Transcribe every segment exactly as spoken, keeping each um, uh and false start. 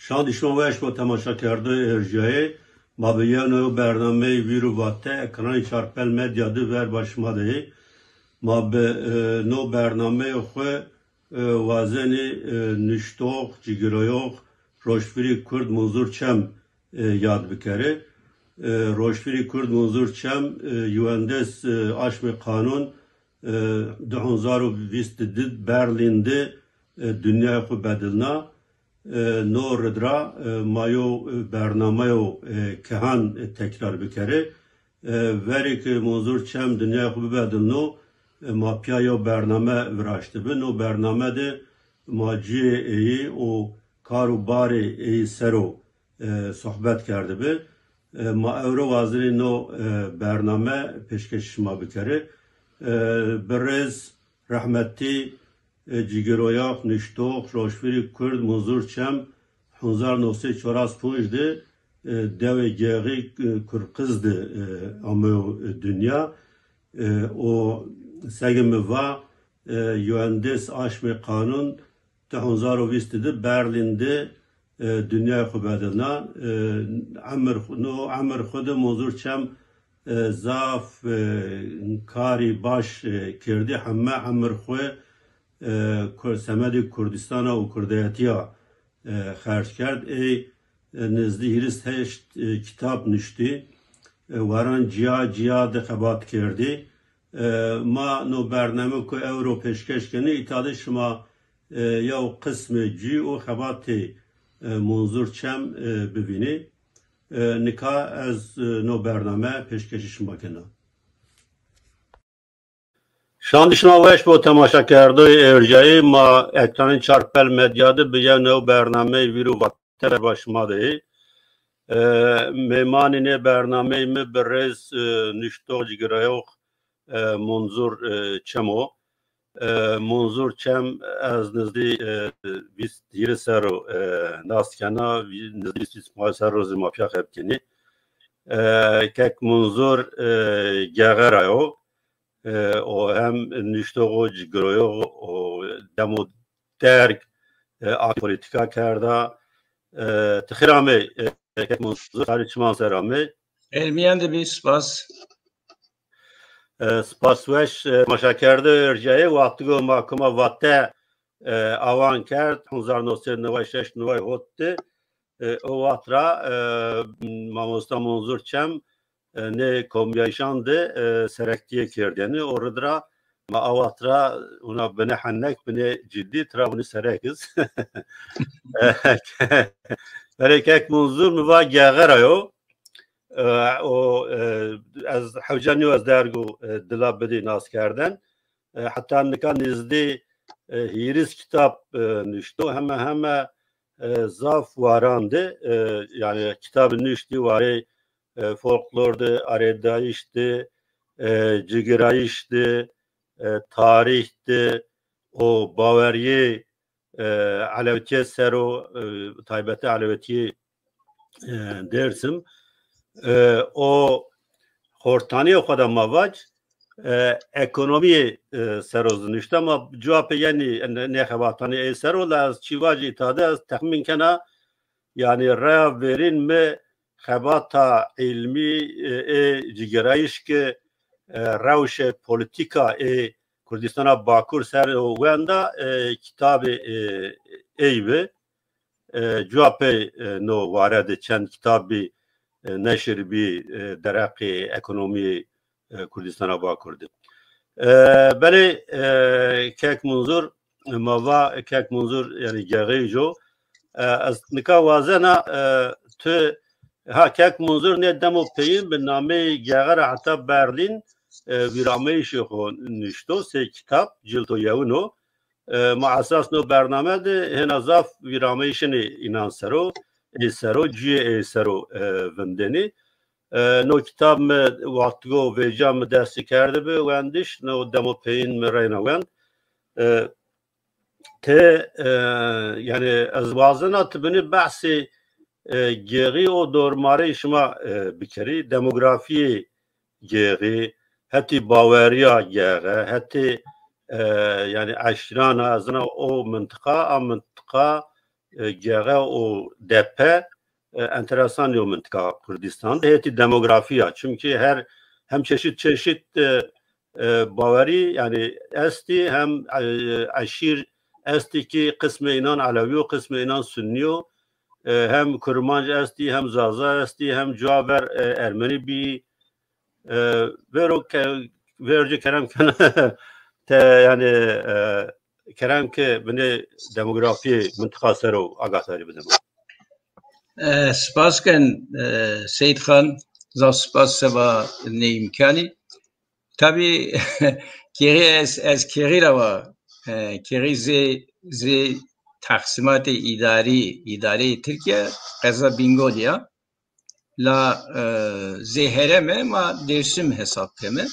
Şandî şima weş bo temaşakerdoyê êrjayê. Ma bi yew newê bernameyê Vîr û Vate ekranê Çarpel Medya di ver ba şima de yê. Ma bi, e, no bernameyo xwe, e, wazenî, e, nuştox, cigîroyox, roşvîrî Kurd Munzur Çem, e, yad bikerê. E, roşvîrî Kurd Munzur Çem, e, yuwendes, e, aşmê qanûn, e, du hezar û vîst di Berlîn de, e, dinyayê xwe bedilna. E, no ridra, e, ma yo, e, bernameyo, e, kehan, e, tekrar bikerê. E, verê ke Munzur Çem dinyayê xwe bibedilno, e, ma piya yo bername viraştibi. No bername de ma ciyê êyî û kar û barê êyî sero, e, sohbet kerdibi. E, ma ewro wazenî no, e, bername pêşkêşî şima bikerê. E, birêz, rehmetî, e, cigîroyax, nuştox, roşvîrî Kurd Munzur Çem, hezar neh sed çar û pêncî de, e, dewê Gêxî, e, Kurqiz de, e, ameyo, e, dinya. E, û sege mi va, e, yuwendes aşmê qanûn, du hezar û vîst de Berlîn de, e, dinyayê xwe bedilna. E, emir xwe, no emir xwe de Munzur Çem, e, zaf, e, karî baş, e, kirdî. Heme emir xwe, e, Kur-, semedê Kurdistana û Kurdayetiya, e, xerc kerd. Ê, e, nizdî hîris heşt, e, kitab nuştî. E, weran ciya ciya de xebat kerdî. E, ma no bername ku ewro pêşkeş kenî, îta de şima, e, yew qismê cî û xebatê, e, Munzur Çem, e, bivînî. E, nika ez, e, no bername pêşkêşî şima kena. Şandî şima weş bo temaşakerdoyê êrjayê. Ma ekranên Çarpel Medya de bi yew new bernameyê Vîr û Vate ver ba şima de yê. E, mêmanê nê bernameyê mi birêz, e, nuştox, cigîroyox, e, Munzur, e, Çem o. E, Munzur Çem ez nizdî, e, vîst hîris serro, e, nas kena, vî-, nizdî vîst vîst û pênc serro zî ma piya xebat kenî. E, kek Munzur, e, Gêxe ra yo. E, û hem nuştox o, cigîroyox o, demo derg, e, a polîtîka kerda. E, ti xêr amê, e, kek Munzur, karê çiman ser amê. Xêr mîyan de bî, spas. E, spas weş, e, temaşakerde êrjayê, wextigo ma koma Vate, e, awan kerd, hezar neh sed neway şeş neway hot de, e, o wext ra, e, mamosta Munzur Çem, e, nê komyayîşan de, e, serektiyê kerd. Yanî o rid ra ma a wext ra wina binê henek, binê cidî, tira winî serek iz. E, belê kek Munzur mi va Gêxe ra yo. E, o, e, ez hewce nîyo ez derg û, e, dila bidî naskerden. E, heta nika nizdî, e, hîris kitab, e, nuşto, heme heme, e, zaf waran de, e, yanî kitab nuştî warê, e, folklor de, arêdayîş de, e, cigîrayîş de, e, tarîh de û baweriyê, e, Elewtiyê ser o, e, taybetî Elewtiyê, e, Dêrsim. E, o xortaniyê xwe de ma vac, e, ekonomiyê, e, ser o zî nuşte, ma cewabê yenî ne-, nê xebatanê ê ser o, la ez çî vac îta de ez texmîn kena, yanî reya verîn mi xebata îlmî, e, ê cigîrayîş ke, e, rewşe polîtîka ê Kurdistana Bakur ser o wenda, e, kitabê, e, ey bi, e, cewabê, e, no ware de çend kitab bî, e, neşir bî, e, dereqê ekonomiyê, e, Kurdistana Bakur de. E, belê, e, kek Munzur, ma va kek Munzur, yanî Gêxeyî jo. E, ez nika wazena, e, tu, ha, kek Munzur nê demo peyîn bi nameyê Gêxe ra heta Berlîn, e, vîrameyîşê xwe nuşto, sê kitab, cilto yewin o. E, ma esas no bername de hêna zaf vîrameyîşinê înan ser o, ê ser o, ciyê ê ser o, e, vindenî. E, no kitab mi wextigo vêca mi destî kerdibi wendiş, no demo peyîn mi reyna wend. E, te, e, yanî ez wazena tu binî behsê, e, Gêxî û dormareyê şima, e, bikerî, demografiyê Gêxî, hetî baweriya Gêxe, hetî, e, yanî eşîrana, ez zana o mintiqa, a mintiqa, e, G R û D P, e, enteresan yo mintika Kurdistan de hêtî demografiya. Çimkî her hem çeşit çeşit, e, e, bawerî, yani, estî, hem, e, eşîr estî ki qismê înan Elewî yo, qismê înan Sunnî yo. E, hem Kurmanc estî, hem Zaza estî, hem cuwa ver, e, Ermenî bî. E, vero ke, verce kerem ken te, yani, e, kerem ke binê demografiyê mintiqa ser o agahdari bidin. E, spas ken, e, Seyîd Xan, zaf spas seba nê îmkanî. Tabî, kêrî ez, ez kêrî ra wa, e, kêrî zê, zê teqsîmatê îdarî, îdareyê Tirkiye, qeza Bîngolî ya. La, e, zê herem e, ma Dêrsim hesab keme.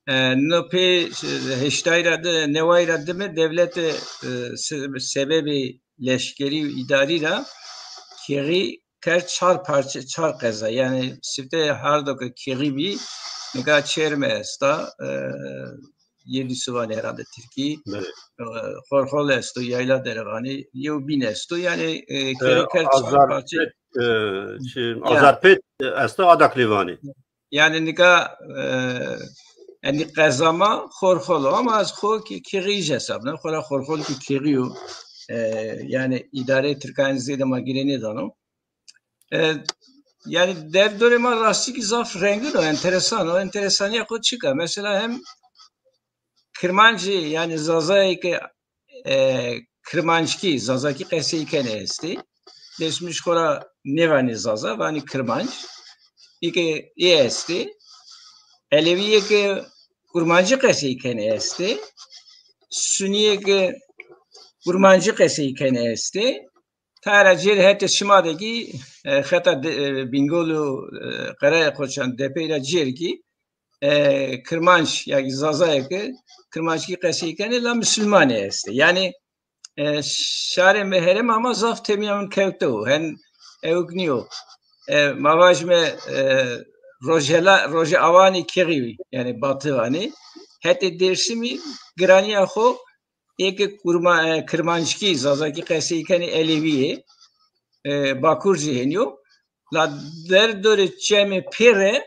E, no pê, e, heştay ra di, neway ra dime dewlete, e, se-, sebebê leşkerî û îdarî ra kêrî kerd çar parçe, çar qeza. Yani sifte hardo ke kêrî bî, nika Çerme esta, e, Yêdî Sivanê herhalde Tirkî, Belê. e, Xorxol esto, Yayla Derevanî, yew bîn esto. Yani, e, E, kêrî kerd çar parçe. Azarpêt, e, çi, Ya. Azarpêt, e, esta Adaklêvanî. Yani nika, e, yani qeza ma Xorxol o, ama ez xo ki kêrî jî hesab ne. Xora Xorxol ki kêrî yo. E, yani îdareyê Tirkan zêde ma girê nêdano. E, yani derdorê ma rastî ki zaf rengin o, enteresan o. Enteresaniya xo çika? Mesela hem Kirmancî, yani Zazayê ke, e, Kirmanckî, Zazakî qesey kenê estê. Dêrsimij xora nêvanê Zaza, vanê Kirmanc. Ê ke ê estê. Elewîyê ke Kurmancî qesey kenê estê. Sunîyê ke Kurmancî qesey kenê estê. Tara cêr hetê şima de kî, e, xeta de, e, Bîngol û, e, Qerayê Qoçan depeyra cêr kî, e, Kirmanc ya kî Zazayê ke Kirmanckî qesey kenê la misilmanê estê. Yani, e, şarê me herêma ma zaf temiya min kewte û hen ewk nîyo. E, ma vajime, e, rojhela, rojê awanî kêrî, yani Batıvanî, hetê Dêrsimî giraniya xo ê ke Kurma-, e, Kirmanckî, Zazakî qesey kenê Elewîyê, e, Bakur jî hênî yo. La derdorê çemê Pêre,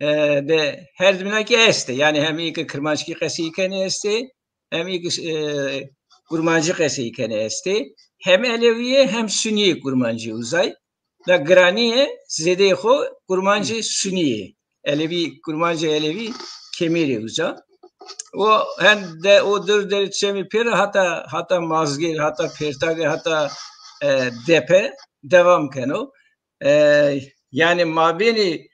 e, de her dimîna kî estê. Yani hem ê ke Kirmanckî qesey kenê estê, hem ê ke, e, Kurmancî qesey kenê estê. Hem Elewîyê hem Sunîyê Kurmancî uzay. La giranî ye, zêdeyê xo Kurmancê Sunî yê. Elewî, Kurmancê Elewî kêmî rê uca. O hen de, o dor derê çemê Pêre hata, hata Mazgêr, hata Pêrtagê, hata, e, Depe devam keno. E, yani mabênê,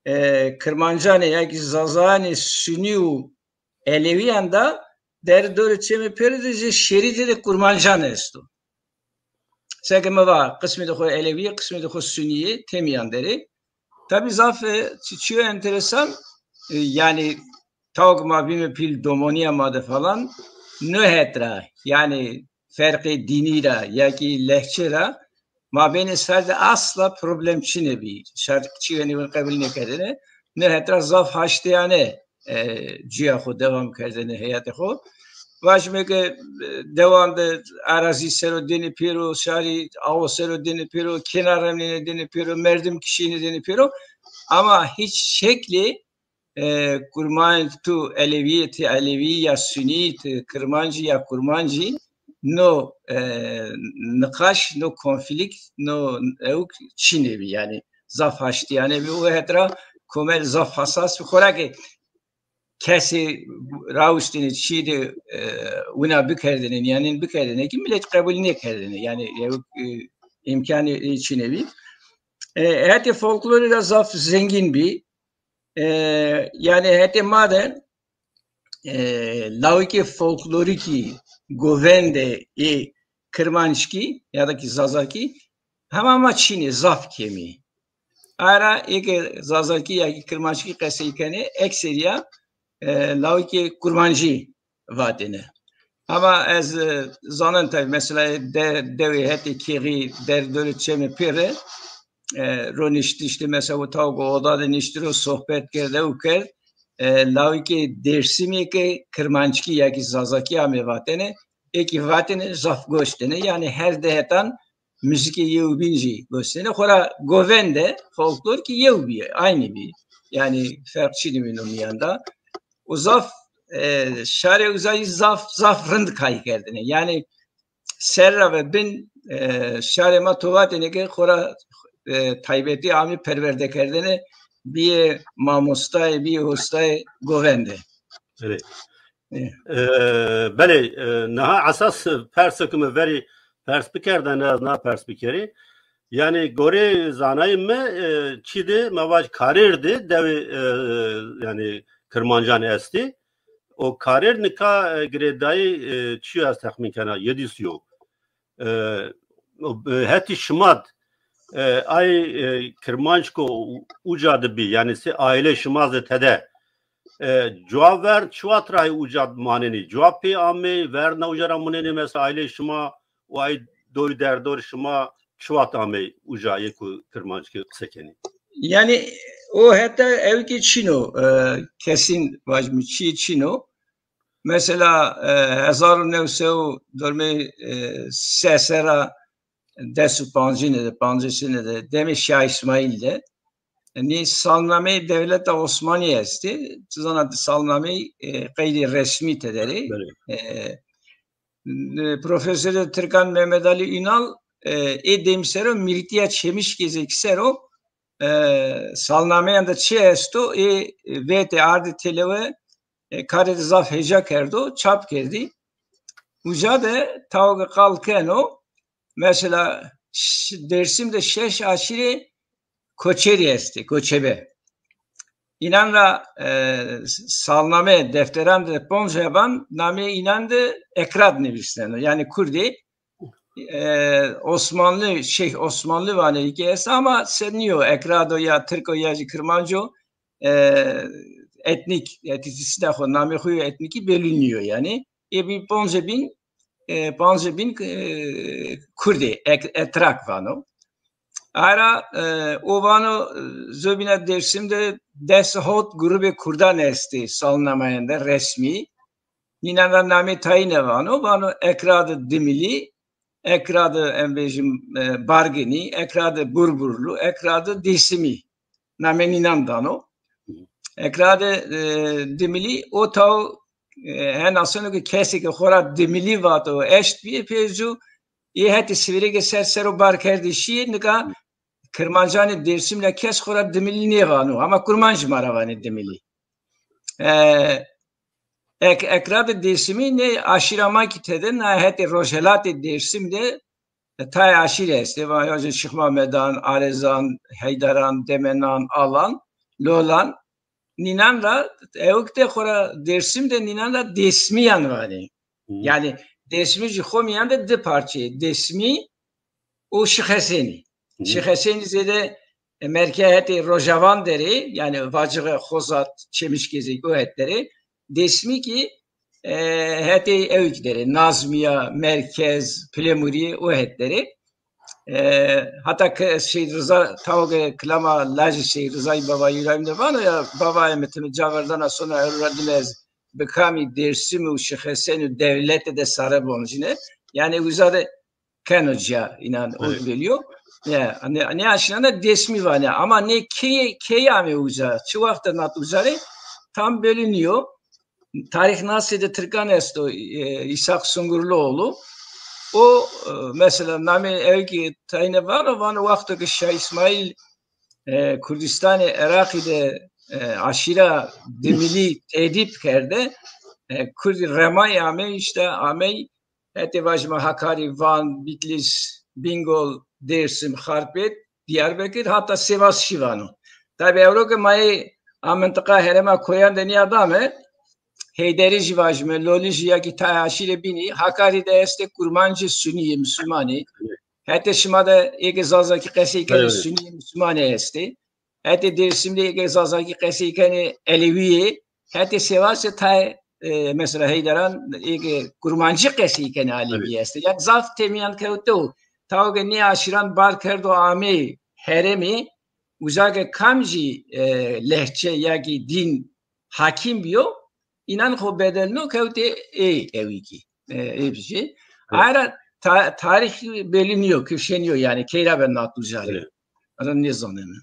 e, Kirmancanê ya kî Zazayanê Sunî û Elewîyan de derdorê çemê Pêre de jî şerîtê de Kurmancan esto. Seke me va, qismê de xo Elewî yê, qismê de xo Sunî yê, temiyan derê. Tabî zaf, e, çi-, çiyo enteresan, e, yani tawk ma bîme pîl domoniya ma de falan, no het ra, yani ferqê dînî ra, ya kî lehçe ra, mabênê ser de asla problem çinebî. Şer çi wenî win qebul nêkerdine. Ne het ra zaf haştiyane, e, cuya xo devam kerdine, heyatê xo. Vajime ke, e, dewan de arazî sero dêne pêro, şarî awo sero dêne pêro, kenar remnêne dêne pêro, merdim kişîne dêne pêro. Ama hiç şeklê e, Kurmanc, tu Elewî, ti Elewî ya Sunî, ti Kirmancî ya Kurmancî, no, e, niqaş, no konflîkt, no ewk çinê bî, yani zaf haştiyane bî. Û het ra komel zaf hasas bî. Xora ke kesê rawiştine çî de, e, wina bikerdine, yanî bikerdine ki millet qebul nêkerdine. Yani ewk, e, îmkanê, e, çinê bî. E, hetê folklorî ra zaf zengîn bî. E, yani hetê ma de, e, lawikê folklorîkî govende ê Kirmanckî ya da ki Zazakî hema ma çinê, zaf kêmî. Ara ê ke Zazakî ya ki Kirmanckî qesey kenê, ekseriya, e, lawikê Kurmancî vatêne. Ama ez, e, zanin tabi, mesela de, dewê hetê kêxî derdorê çemê Pêre, e, roniştiştî, mesela o tawk oda de niştiro sohbet kerde û kerd, e, lawikê Dêrsimê ke Kirmanckî ya ki Zazakî amê vatene, êkî vatêne zaf goştêne. Yani her dehetan muzîkê yew bîn jî goştêne. Xora govende, folklor ki yew bî, aynî bî. Yani ferq çi nimîno miyanda. O zaf, e, şarê uzayî zaf, zaf rind kay kerdine. Yani serra ve bin, e, şarê ma tovatêne ke xora, e, taybetî amî perwerde kerdene, biyê mamostayê, biyê hostayê govende. Belê. E, belê, e, niha esas persê ku me verî pers bikerdene, ez na pers bikerî. Yani gorê zanayê me, e, çî de me vaj karêr de dewê, e, yani Kirmancan estî. O karêr nika, e, girêdayî, e, çi ez texmîn kena, yedî sî û. E, o, e, hetî şimad, e, ay, e, Kirmanc ku uca dibî, yani sê aile şimaz de tede. E, cuwa ver çiwa trayê uca manenî? Cuwa pê amê, ver na uca ra munenê mesela aile şima û ay doy derdor şima çiwa amê uca yê ku Kirmanckî qise kenî? Yani o heta ew ki çîno, e, kesîn vajmi çî çîno. Mesela, e, hezar û new sed û dormê, e, sê sera des û pancîne de, pancêsine de, demê Şah İsmail de, nî salnameyê dewleta Osmanî estê. Tu zana di salnameyê, e, qeydê resmî tederê. Belê. E, e, Profesorê Tirkan Mehmet Ali Ünal, e, ê demsero mîrîtiya Çemişkêzek sero, e, salnameyan de çi esto, ê vêtê ardê têlewe, e, karê de zaf hêja kerdo, çap kerdî. Uca de tawa ke qal keno, mesela ş-, Dêrsim de şeş aşîrê koçerî estê, koçebe. Înan ra, e, salname, defteran de ponc heban, namê înan de Ekrad nivîsneno. Yani Kurdê, e, Osmanlı, Şeyh Osmanlı vanê ki est ama se niyo, Ekrado ya Tirko ya jî Kirmanco, e, etnik, etnisite xo, namê xo etniki belli niyo yani. Ê bî ponce bin, e, ponce bin, e, Kurdê, ek-, etrak vano. Ara, e, o vano, e, zobîna Dêrsim de des hot grubê Kurdan estê salnamayan de resmî. Nînan ra namê tayîne vano, vano Ekrad Dimilî, Ekrad em bêjim, e, Barginî, Ekrad Burburlu, Ekrad Dêsimî. Namê nînan dano. Ekrad, e, Dimilî o taw, e, hen aseno ke kesê ke xora Dimilî vato eşt bîye pêzû, ê hetê sivêrê ke ser ser o bar kerdê şîye, nika Kirmancanê Dêrsim la kes xora Dimilî nêvano, ama Kurmanc ma ra vanê Dimilî. E, ek-, Ekrad Dêsimî nê aşîra ma ki tede, na hetê rojhelatê Dêrsim de, e, tayê aşîrê estê. Va ya jî Şix Mamedan, Arezan, Heydaran, Demenan, Alan, Lolan. Nînan ra, ewk de xora Dêrsim de nînan ra Dêsmiyan vanê. Hı. Yani Dêsmî jî xo miyan de di parçeyê. Dêsmî û Şix Hesenî. Hı. Şix Hesenî zêde, e, merkez hetê Rojavan derê, yani Vacixê, Xozat, Çemişkêzek o het derê. Dêsmî ki, e, hetê ewk derê, Nazmiya, Merkez, Pilemurî o het derê. E, hata ke Seyîd Riza, tawo ke kilama lajê Seyîd Rizayî Bava Îbrahîm de vano ya, bavayê mi ti mi ca verdana sona ero ra dime ez bi kamî Dêrsim û Şix Hesen û dewlete de sare bonjîne. Yani uza de keno ciya înan, evet, ot beliyo. Ya, ne, ne aşina da Dêsmî vane. Ama ne kê, kê amê uza, çi wexte nat uza rê, tam belli niyo. Tarîxnasê de Tirkan esto, e, İshak Sungurluoğlu. O, e, mesela namê ew ki tayne vano, vano wexto ki Şah İsmail, e, Kurdistanê Iraqî de, e, aşîra Dimilî tedîb kerde, e, Kurdî remay amey, işte amey, hetê vajime Hakarî, Van, Bitlis, Bingol, Dêrsim, Xarpêt, Diyarbekir, hata Sivas şî vano. Tabi ewro ke mayê a mintiqa herêma koyan de niya dame, Heyderî jî vajime, Lolî jî ya ki tayê aşîrê bînî, Hakarî de estê Kurmancê Sunî yê Mislimanê. Hetê şima de êkê Zazakî qesey kenê, evet, Sunî yê Mislimanê estê. Hetê Dêrsim de êkê Zazakî qesey kenê Elewî yê. Hetê Sêwasê tayê, e, mesela Heyderan êkê Kurmancî qesey kenê Alevî, evet, estê. Yani zaf têmiyan kewte û tawo ke nê aşîran bar kerdo amê herêmê, uza ke kam jî, e, lehçe ya ki dîn hakim biyo, înan xo bedelno kewtê ê ewîkî. e, ê bijî. Ara ta-, tarîxî belî nîyo, kifşê nîyo, yanî keyra be nat û carî. Ara nêzaneme.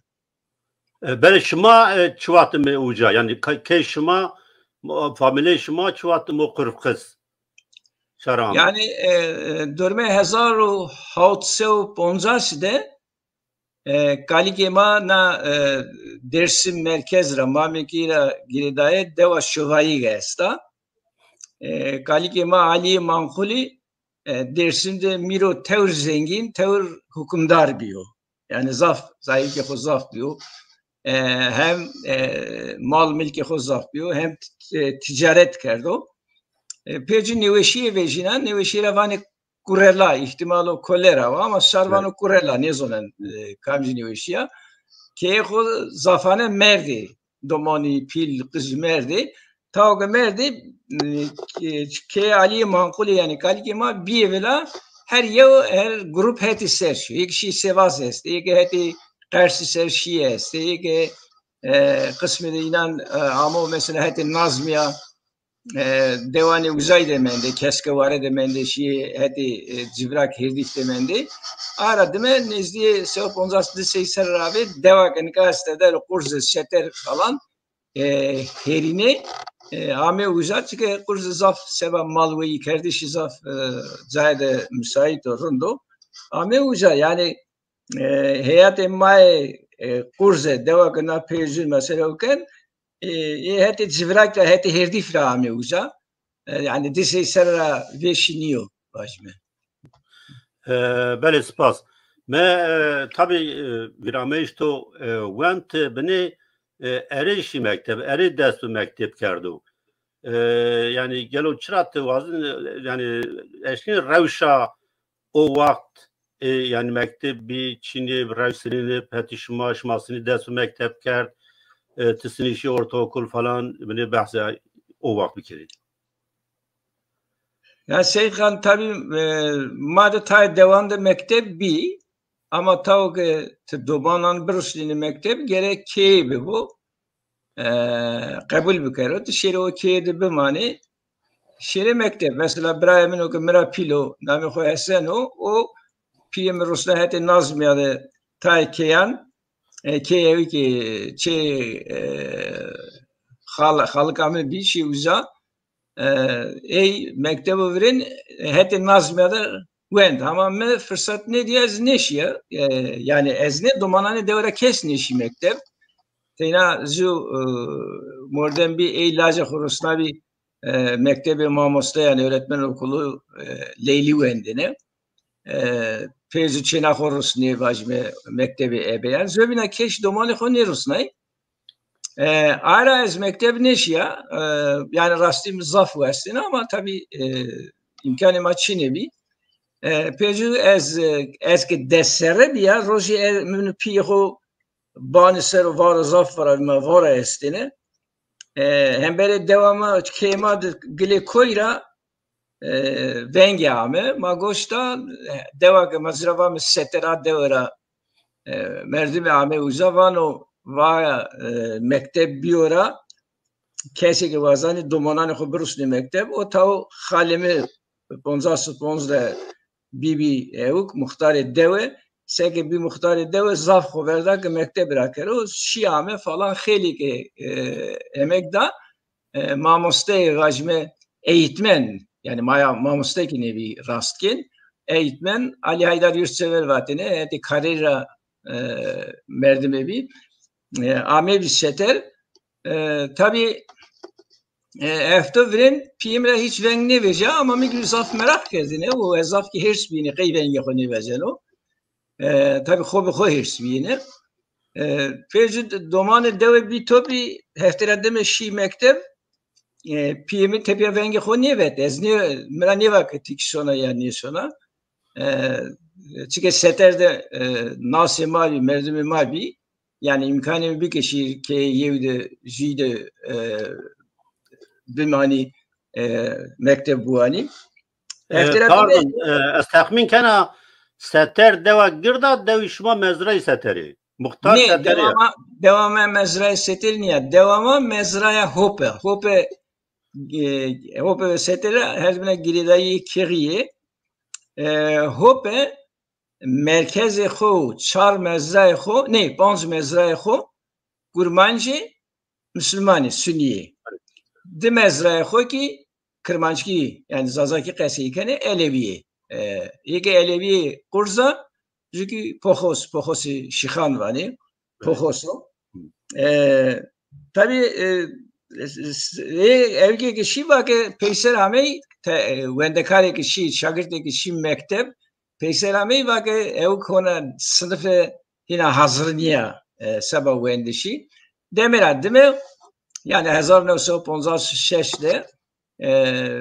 E, belê şima, e, çi wextî me uca? Yanî ke-, key şima, mo-, famîleyê şima çi wextî mo qurf xist? Şaran. Yanî, e, e, dormê hezar û hewt sed û poncas de, e, kalikê ma na, e, Dêrsim merkez ra, mamekî ra girêdayê dewa Şovayî esta. E, kalikê ma Aliyê Manqulî, e, Dêrsim de mîro tewr zengîn, tewr hukimdar bîyo. Yanî zaf, zayîkê xwe zaf bîyo. E, hem, e, mal milkê xwe zaf bîyo, hem t-, e, ticaret kerdo. E, pê cî nêweşiyê vejîna, nêweşiyê ra vanê kurela, îhtîmalo kolera wa, ama sar vano kurela, nêzonen, e, kamcî nêweşiya. Keyê xwe zafane merdê, domanî, pîl, qij merdê. Taw ke merdê, e, kê Aliyê Manqulê, yanî kalikê ma bîyê vila, her yew, her grup hetî ser şî. Yek şî Sêvas estê, yek hetî Qersî ser şî estê, yek, e, qismê de înan, e, amo mesela hetê Nazmiya, e, dewanê uzay de mendê, Keskeware de mendê, şî hetê, e, Civrak Hêrdîf de mendê. Ara dime nêzdîyê sey û poncas di sey ser ravê dewa ke nika este der Qurze, Şeter falan, e, hêrînê, e, ame uza, çike Qurze zaf seba malweyî kerdişî zaf, e, cayê de müsait o, rind o. Ame uza, yanî, e, heyatê mayê, e, Qurze, dewa ke na pê jû mesela ken, e, ê hetê Civrak ra, hetê Hêrdîf ra ame uza. E, yanî di sey ser ra vêşî nîyo, vajime. E, belê, spas. Me, e, tabî, e, vîrameyîş to, e, wend, binê, e, erê şî mekteb, erê dest bi mekteb kerdo. E, yanî gelo çira tu wazin, e, yanî eşkên rewşa o wext, e, yanî mekteb bî, çînê, rewş sinî, hetî şima, şima sinî dest bi mekteb kerd, e, tu sinî şî ortaokul falan, binê behsa o wext bikirî. Ya Seyîd Xan, tabî, e, ma de tayê dewan de mekteb bî, ama taw ke ti domanan birusnînî mekteb, gerek keyê bibo, e, qebûl bikero. Ti şêrê o keyê de bimanê, şêrê mekteb. Mesela birayê min o ke mi ra pîl o, namê xwe Hesen o, o pîyê min rusna hetê Nazmiya de tayê keyan, e, keyê wî ke çê, e, xal-, xalika min bî, şî uza, e, ey mektebo virên hetê Nazmiya de wend. Ama mi firsat nêdî, ez nêşiya. E, yanî ez ne, domananê dewe ra kes nêşî mekteb. Teyna zû, e, mordem bî, ey lajê xwe rusnabî, e, mektebê mamoste, yanî öğretmen okulu, e, Leylî wendine. E, pê zû çêna xwe rusnê, vajime mektebê ebeyan. Zobîna keş domanê xwe nêrusnay. E, ara ez mekteb nêşiya, e, yanî rastî min zaf westîne, ama tabî, e, îmkanê ma çinê bî. E, pê zû ez, e, ez ke destserre bîya, rojê e, min û pîyê xwe banê ser û vara zaf vara, ma vara estêne. E, hemberê dewa ma, keyê ma di gilê koy ra, e, vengê ame. Ma goşta, e, dewa ke ma zira vame Setera dewe ra, e, merdimê ame uza, vano va, e, mekteb bîyo ra, kesê ke wazanî domananê xwe birusnê mekteb, o taw xalê mi poncas û ponzdeh bîbî ewk muxtarê dewe, seke bî muxtarê dewe zaf xwe verda ke mekteb rakero, şî ame falan xêlî ke, e, emek da, e, mamosteyê vajime eğitmen, yanî maya mamostekî nêbî rastkin, eğitmen Alî Haydar Yurtsever vatêne, hetê karê ra, e, merdimê bî, e, amê bî Seter. E, tabî, e, efto virên pîyê mi ra hîç veng nêvêja, ama mi gî zaf meraq kerdine û ez zaf kî hêrs bîne qey vengê xwe nêvejeno. E, tabî xwe bi xwe hêrs bîne. E, pê zû domanê dewe bî topî, heftê ra dime şî mekteb, e, pîyê mi tepîya vengê xwe nêvet. Ez nê, mi ra nêva ke ti kî sona ya nêsona. E, çike Seter de, e, nasê ma bî, merdimê ma bî. Yanî îmkanê min bî ke şî keyê yew de, jî de, e, bimanî, e, mekteb biwanî. E, pardon, e, ez texmîn kena Seter dewa gird a, dewî şima mezrayê Seterê. Muxtar Seterê. Dewa ma, dewa ma mezrayê Seterê nîya. Dewa ma mezraya Hope. Hope e, Hope ve Setele her bine girêdayî kêxî yê. E, Hope merkezê xwe û çar mezrayê xwe, nê, panc mezrayê xwe kurmancê, misilmanê, suniyê. Di mezrayê xwe kî kirmanckî, yani zazakî qesey kenê, elewiyê. E, yekê elewiyê qurza, jikî poxos, poxosê şîxan vanê, poxos o. E, tabii, e, e, ewkê ki şî vake peyser amey, te, e, wendekarê ki şî, şagirtê ki şî mekteb, peyser amey vake ew kona sınıfê hîna hazir niya, e, seba wendişî. Demê ra dime, yani hezar neh sed û ponzas şeş de, e,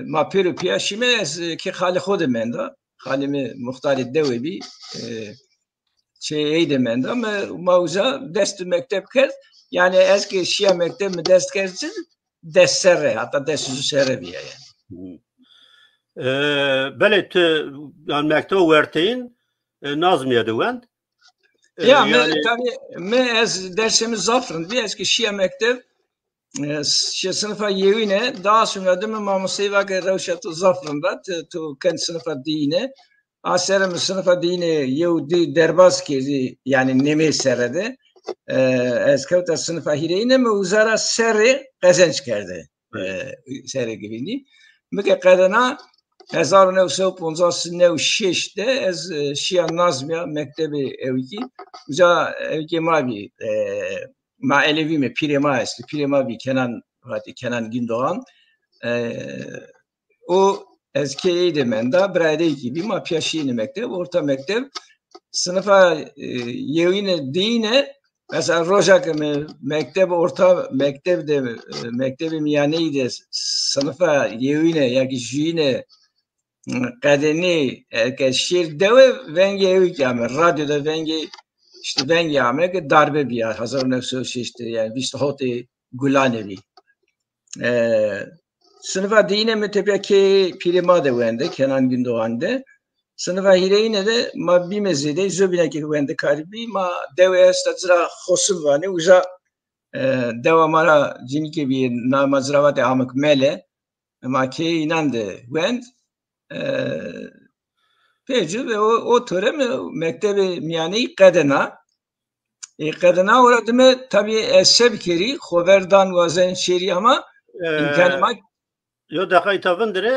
ma pêro piya şîme, ez, e, ki xalê xwe de menda. Xalê mi muxtarê dewê bî, e, çê ey de menda. Me, ma uza dest bi mekteb kerd. Yani ez ki şiya mekteb mi dest kerd çi, des serre, hatta des û serre bîya yani. Hı. E, belê tu, yani mekteba werteyîn, e, Nazmiye de wend. E, Ya, me, yani tabii, me ez dersê mi zaf rind bî, ez ki şiya mekteb, e, şiya sınıfa yewîne, daha sonra de me mamosteyî vake rewşa tu zaf rind e, tu, tu ken sınıfa diyine. A serre mi sınıfa diyine yew di derbas kerdî, yani nemê serre de. E, ez kewta sınıfa hîreyîne, me uzara serrê qezenc kerde. E, serrê girîngî. Mi ke qedena hezar û neh sed û ponzas neh û şeş de ez, e, şiya Nazmiya mektebê ewkî. Uca ewkê ma bî, e, ma elevî me, pîrê ma estî. Pîrê ma bî Kenan, hatî Kenan Gündoğan. E, û ez kê ey de menda, birayê de kî bî, ma piya şîyîne mekteb, orta mekteb. Sınıfa, e, yewîne diyine, mesela roja ke me mekteb orta, mekteb de, e, mektebê miyaneyî de sınıfa yewîne ya ki jiyîne, e, qedenî, e, ke şêr dewe vengê ewî ki ame, radyoda vengê, işte vengê ame ke darbe biya, hezar û neh sed û şeştê, yani vîst hotê Gulanê bî. E, sınıfa diyine mi tepya kê pîrê ma de wende, Kenan Gündoğan de. Sınıfa hîreyîne de ma bîme zêde, zobînekê wendekarî bî, ma dewe esta cira Xosim vanê, uza, e, dewa ma ra cinîkê bî, nama cira vate Amik Mele, ma kê înan de wend. E, pêcû ve o, o tore mi mektebê miyaneyî qedena. Ê qedena ora dime tabii ez se bikerî, xo ver dan wazen şêrî ama Ee, imkanê ma Yo deqay ta vindirê.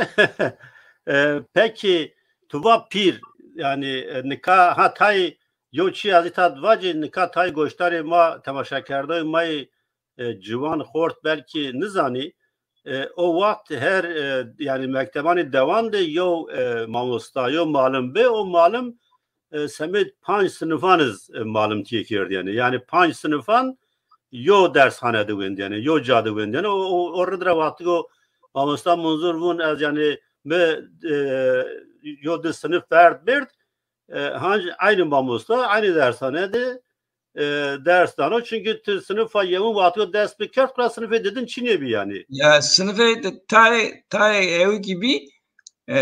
Ee, peki tu va pîr, yani, e, nika ha tay yo çi ez ta vacî nika tay goştarê ma temaşakerdayê ma yê, e, ciwan xort belkî nizanî. E, o wext her, e, yani mektebanê dewan de yo, e, mamosta, yo malim bê, o malim e, semêd panc sinifan iz, e, malimtiyê kerdiyene. Yani panc sinifan yo dershane de wendiyene, yo ca de wendiyene. O, o, o rid re wextî ku mamosta Munzur vûn ez yani mi, e, yo di sinif ferd bêrd, e, hanc aynı mamosta, aynı dershane de, e, ders dano. Çünkü tu sinifa yewin wextî ku dest bikert, kura sinifê didin çinê bî yani. Ya sinifê de tay, tay ew gibi, e,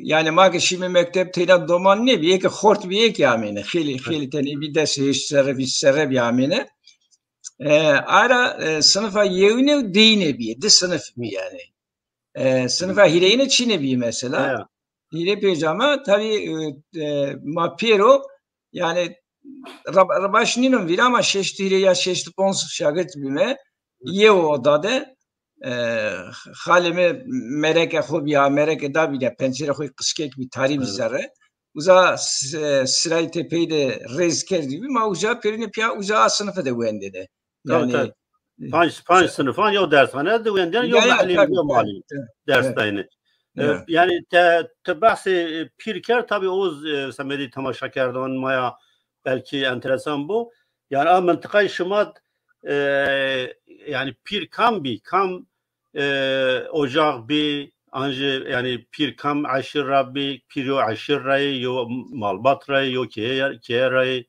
yani ma ke şîme mekteb teyna doman nebî, yeke xort bî yeke amêne. Xêlî, xêlî tenê bî des hêşt serre, vîst serre bî amêne. E, ara, e, sinifa yewine û deyine bî, di sinif bî yani. E, sinifa hîreyine çinê bî mesela. Hîrê pêcama, tabii, e, e, ma pêro, yani, rab-, rebaş nînim vîra ama şeşt hîrê ya şeşt ponc şagirt bîme. Yê oda de, e, xalê me mereke xo bîya, mereke da bîya, pencerê xo qişkek bî, tarî bî zerre. Uza s-, sirayê tepeyî de rêz kerdî bî, ma uca pêrîne piya uca a sinife de wendê de. Tabii, yani, tabii. Panc, panc sinifan yo dershane de wendên yo mehlî, yo malî ders dayne. E, yani te, te behsê, e, pîr kerd, tabii o, e, semedî temaşakerdan maya belkî enteresan bû. Yani a mintiqayê şima, e, yani pîr kam bî, kam, e, ocax bî, an jî yani pîr kam eşîr ra bî, pîr yo eşîr ra yê, yo malbat ra yê, yo keye, keye ra yê.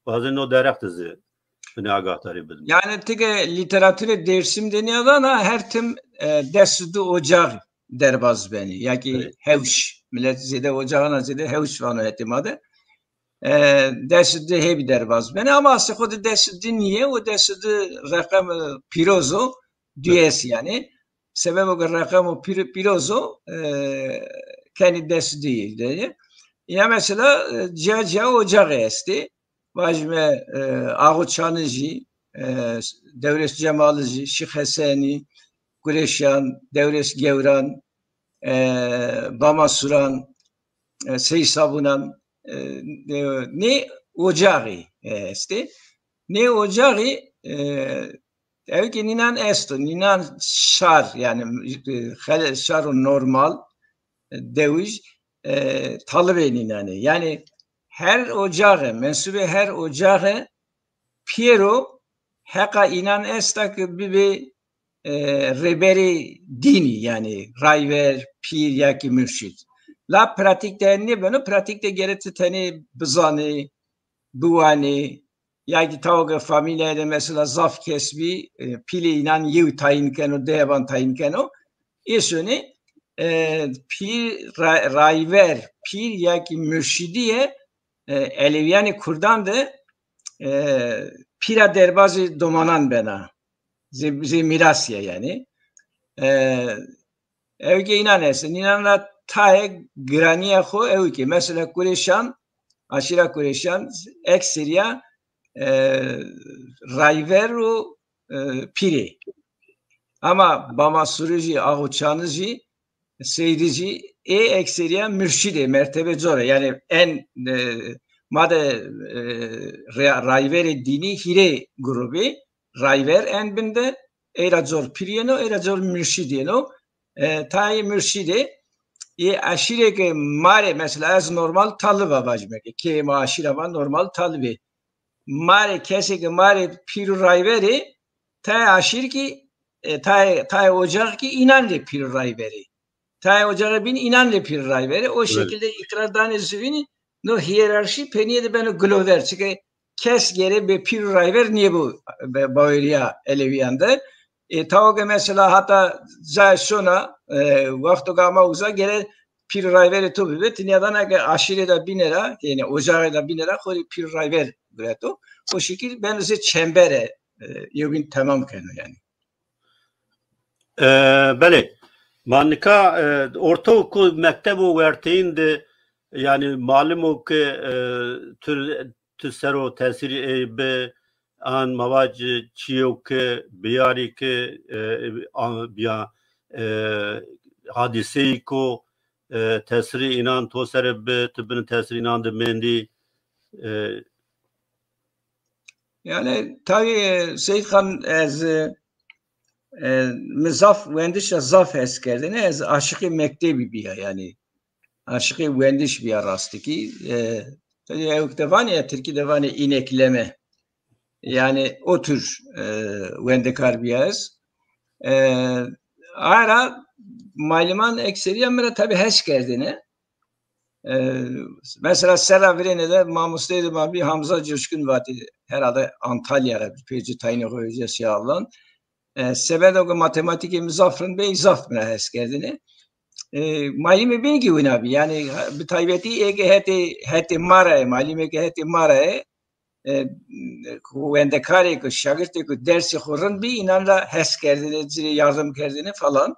Bazen o derek de zî binê agahdarî bidin. Yani tige lîteraturê Dêrsim de nîyadana her tim, e, des û du ocax derbaz benî. Ya ki hewş. Millet zêde ocaxana zêde hewş vano hetê ma de. E, des û du hêbî derbaz benî. Ama asê xo de des û du nîye, o des û du reqem, e, pîroz o, duyes yani. Sebebo ke reqemo pîr-, pîroz o, e, kenî dest dî de ye. Ya mesela, e, ciya ciya ocaxê estê. Vajime, e, Axo Çanijî, e, Dewrês Cemaliji, Şîx Hesenî, Kureşan, Dewrês Gewran, e, Bama Suran, e, Sey Sabunan, e, e, nê ocaxî, e, estê. Nê ocaxî, e, ew ki nînan esto, nînan şar, yani, e, xele-, şaro normal, e, dewij, e, talibê nînan ê. Yani, her ocaxe, mensubê her ocaxe piyero heqa înan esta ki bibe, e, rêberê dînî, yani rayver, pîr ya ki murşîd. La pratik de nêbeno, pratik de gere ti tenê bizanê, biwanê, ya ki tawa ke famîlyayê de mesela zaf kes bî, e, pîlê înan yew tayîn keno, dehevan tayîn keno. Ê sonê, e, pîr, ra-, rayver, pîr ya ki murşîdî ye, e, Elewîyanê Kurdan de, e, pîra derbazê domanan bena. Zê, zê mîrasî ye yani. E, ew ki înan esin. Înan ra tayê giraniya xo ew ki. Mesela Kureşan, aşîra Kureşan, ekseriya, e, rayver û, e, pîrê. Ama Bama Surijî, Axo Çanijî, Seydijî, ê ekseriya murşîdê, mertebe cor e. Yani en, e, ma de, e, re-, rayverê dînî hîrê grubî, rayver en bin de, ê ra cor pîr yeno, ê ra cor murşîd yeno. E, tayê murşîdê, ê eşîrê ke ma rê, mesela ez normal taliva vajime ke, kê ma aşîra ma normal talibê. Ma rê kesê ke ma rê pîr û rayverê, tayê aşîr ki, e, tayê, tayê ocax ki înan rê pîr û rayverê. Tayê ocaxê bîn înan rê pîr û rayverê. O şekilde îkrar danê zivînî, no hiyerarşî peniyê de beno gilover. Çike kes gere bê pîr û rayver niyê bo be-, baweriya Elewîyan de. E, tawa ke mesela hata cayê şona, e, wexto ke ama uza gere pîr û rayverê to bibe, tinya dana ke aşîrê de bîne ra, yani ocaxê de bîne ra, xorî pîr û rayver gureto. O şekil beno zê çembere, e, yewbîn temam keno yani. E, belê. Ma nika, e, ortaokul, mektebo werteyîn de, yani malum o ke, e, tu, tu sero tesîrî ê bi an mavac çiyo ke biyarî ke, e, a, biya, e, hadiseyî ko, e, tesîrî înan to sere bi, tu bin tesîrî înan de mendî, e, Yani, tabii, e, Seyîd Xan, ez, e, e, min zaf, wendişa zaf hez kerdine, ez aşiqê mektebî biya, yani. Aşiqê wendiş biya rastîkî. E, tabii, ew de vanê, ya Tirkî de vanê înekleme. Yani, o tür, e, wendekar biya ez. E, ara maliman ekseriya min re tabii hez kerdine. E, mesela serra virêne de mamosteyê de ma bî Hamza Coşkun vatî, herhalde Antalya re bî, pêcî tayînê xwe vêce şiya Alman. E, sebeda ku matematîkê min zaf rind bê, zaf min hez kerdine. E, malîmê bîn kî wina bî. Yani, ha, bi taybetî ê ke hetê, hetê ma re ye, malîmê ke hetê ma re ye, e, ku wendekarê ku, şagirtê ku dersê xwe rind bî, înan ra hez kerdine, ci rê yardim kerdine falan.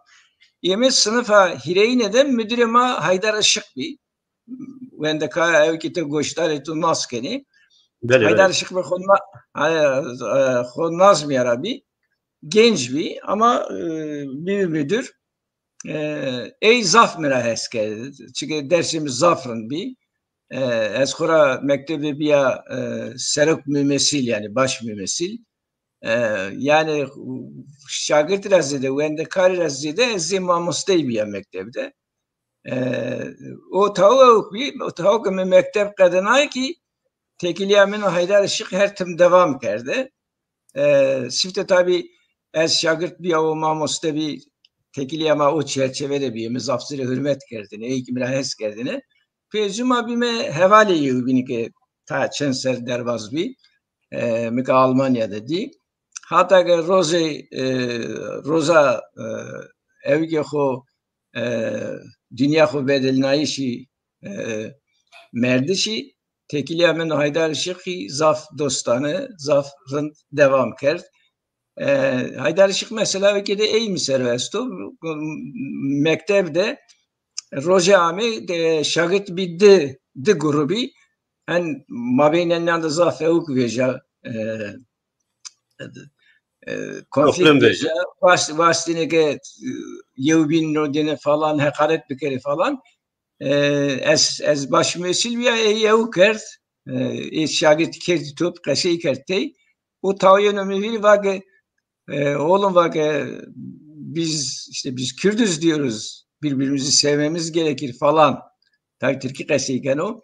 Yê min sinifa hîrêyîne de müdürê ma Haydar Işık bî. Wendekar ew ki tu goşdarê tu nas kenî. Belê, Haydar belê. Işık bi xwe na-, e, e, xwe nazmiya ra bî. Genç bî ama, e, bî müdür. E, ey zaf min ra hez kerd. Çike dersê min zaf rind bî. E, ez xwe ra mektebê biya, e, serok mumesîl, yani baş mumesîl. E, yani şagirtî ra zêde, wendekarî ra zêde ez zê mamosteyî biya mektebde. E, o taw ewk bî, o taw ke min mekteb qedinayê kî têkiliya min û Haydar Işık her tim devam kerde. E, sifte tabî ez şagirt biya û mamoste bî, têkiliya ma o çerçeve de bîye, min zaf zirê hurmet kerdine, êkî min ra hez kerdine. Pêncî ma bîme hevalê yewbînî ke ta çend ser derbaz bî, e, min ke Almanya de dî. Hata ke rozê, e, roza, e, ewkê xwe, e, dinya xwe bedelnayişî, e, merdişî, têkiliya min û Haydar Işıkî zaf dostane, zaf rind devam kerd. E, Haydar Işık mesela wekî de ey mi ser esto. Mekteb de roje amê de şagird bi di, di grubî en mabeynen yan da zaf ewk veja e, e, konflikt veja. Vast, vastine ke e, yewbîn rodine falan hekaret bikere falan. E, ez, ez baş mesul ya ey ew kerd. E, ê şagird kerd top qesey kerd tey. O tawiyeno mi vîr vake e, oğlum vake biz işte biz Kürdüz diyoruz. Birbirimizi sevmemiz gerekir falan. Tabii Türkü qesey keno.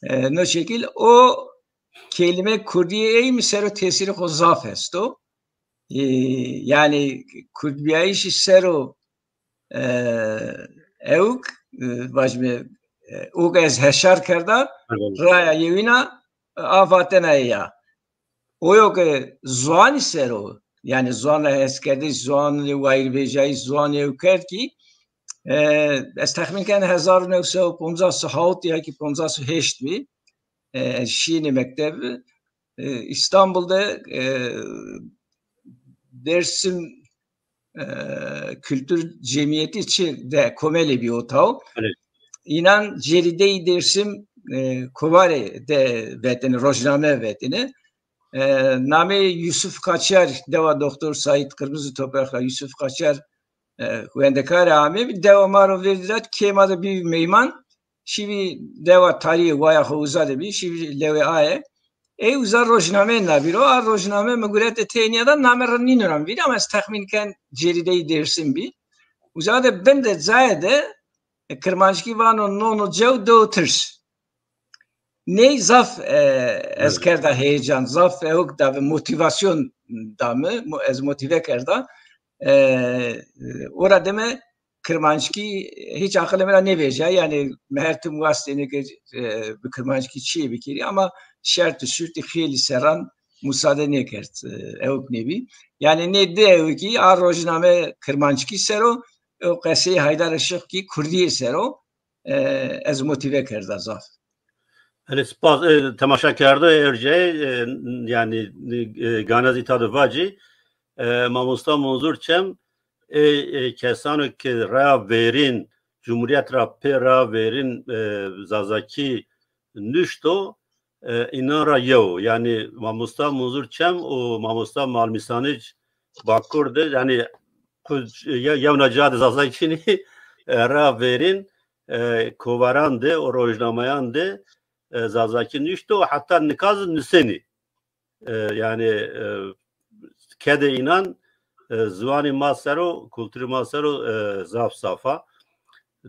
E, no şekil o kelime Kurdiyê ey mi sero tesîrê xo zaf esto. E, yani Kurdbiyayişî sero e, ewk e, vajme e, ûk ez heşar kerda raya yewîna e, a vatena ya. Oyo ke ziwanî sero, yani ziwana hezkerdiş, ziwanê wayîrvêjayî, ziwanê ew kerd kî e, ez texmîn ken hezar û newsed û ponzas û hawt ya kî ponzas û heşt bî. E, ez şînê mekteb e, İstanbul de e, Dersim e, Kültür Cemiyeti çi de komelê bî o taw. Evet. Înan Cerideyî Dersim e, Kovarê de vetine, rojname vetine. E, namê Yusuf Kaçar, dewa Doktor Said Kırmızı Toprak'la Yusuf Kaçar e, wendekar amê, dewa ma ro vêr dirat, kê ma de bî meyman, şîvî dewa tarîyê waya xwe uza de bî, şîvî lewê aye. Ey uza rojnameyê nabîro, a rojname mi gurete têniya da name re nîniram vîr, ama ez texmîn ken Cerideyî Dêrsim bî. Uza de bin de cayê de e, Kirmanckî vano nono cew do tirs. Ney zaf e, ez kerda heyecan, zaf ewk da ve motivasyon da mi, mo- ez motive kerda. E, e, ora deme Kirmanckî hiç aqilê min ra nêvêje. Yani me her tim wastêne ke e, bi Kirmanckî çiyê bikirî ama şert û şurtî xêlî seran musade nêkerd e, ewk nebî. Yani nê di ewkî a rojname Kirmanckî sero, o qeseyê Haydar Işık kî Kurdiyê sero e, ez motive kerda zaf. Hele spas, e, temaşa kerdo erceyê, e, yani e, ganez îta de vacî, e, mamosta Munzur Çem, e, e, kesano ke raya verîn, Cumhuriyet ra pê raya verîn, e, Zazakî nuşto, e, înan ra yew. Yani mamosta Munzur Çem û mamosta Malmîsanic Bakur de, yani ku ye- yewna ca de Zazakî nî, e, raya verîn, e, kovaran de û rojnameyan de, e, Zazakî nuşto û heta nika zî nusenî. E, yani e, kedê înan e, ziwanê ma sero, kulturê ma sero e, zaf safa.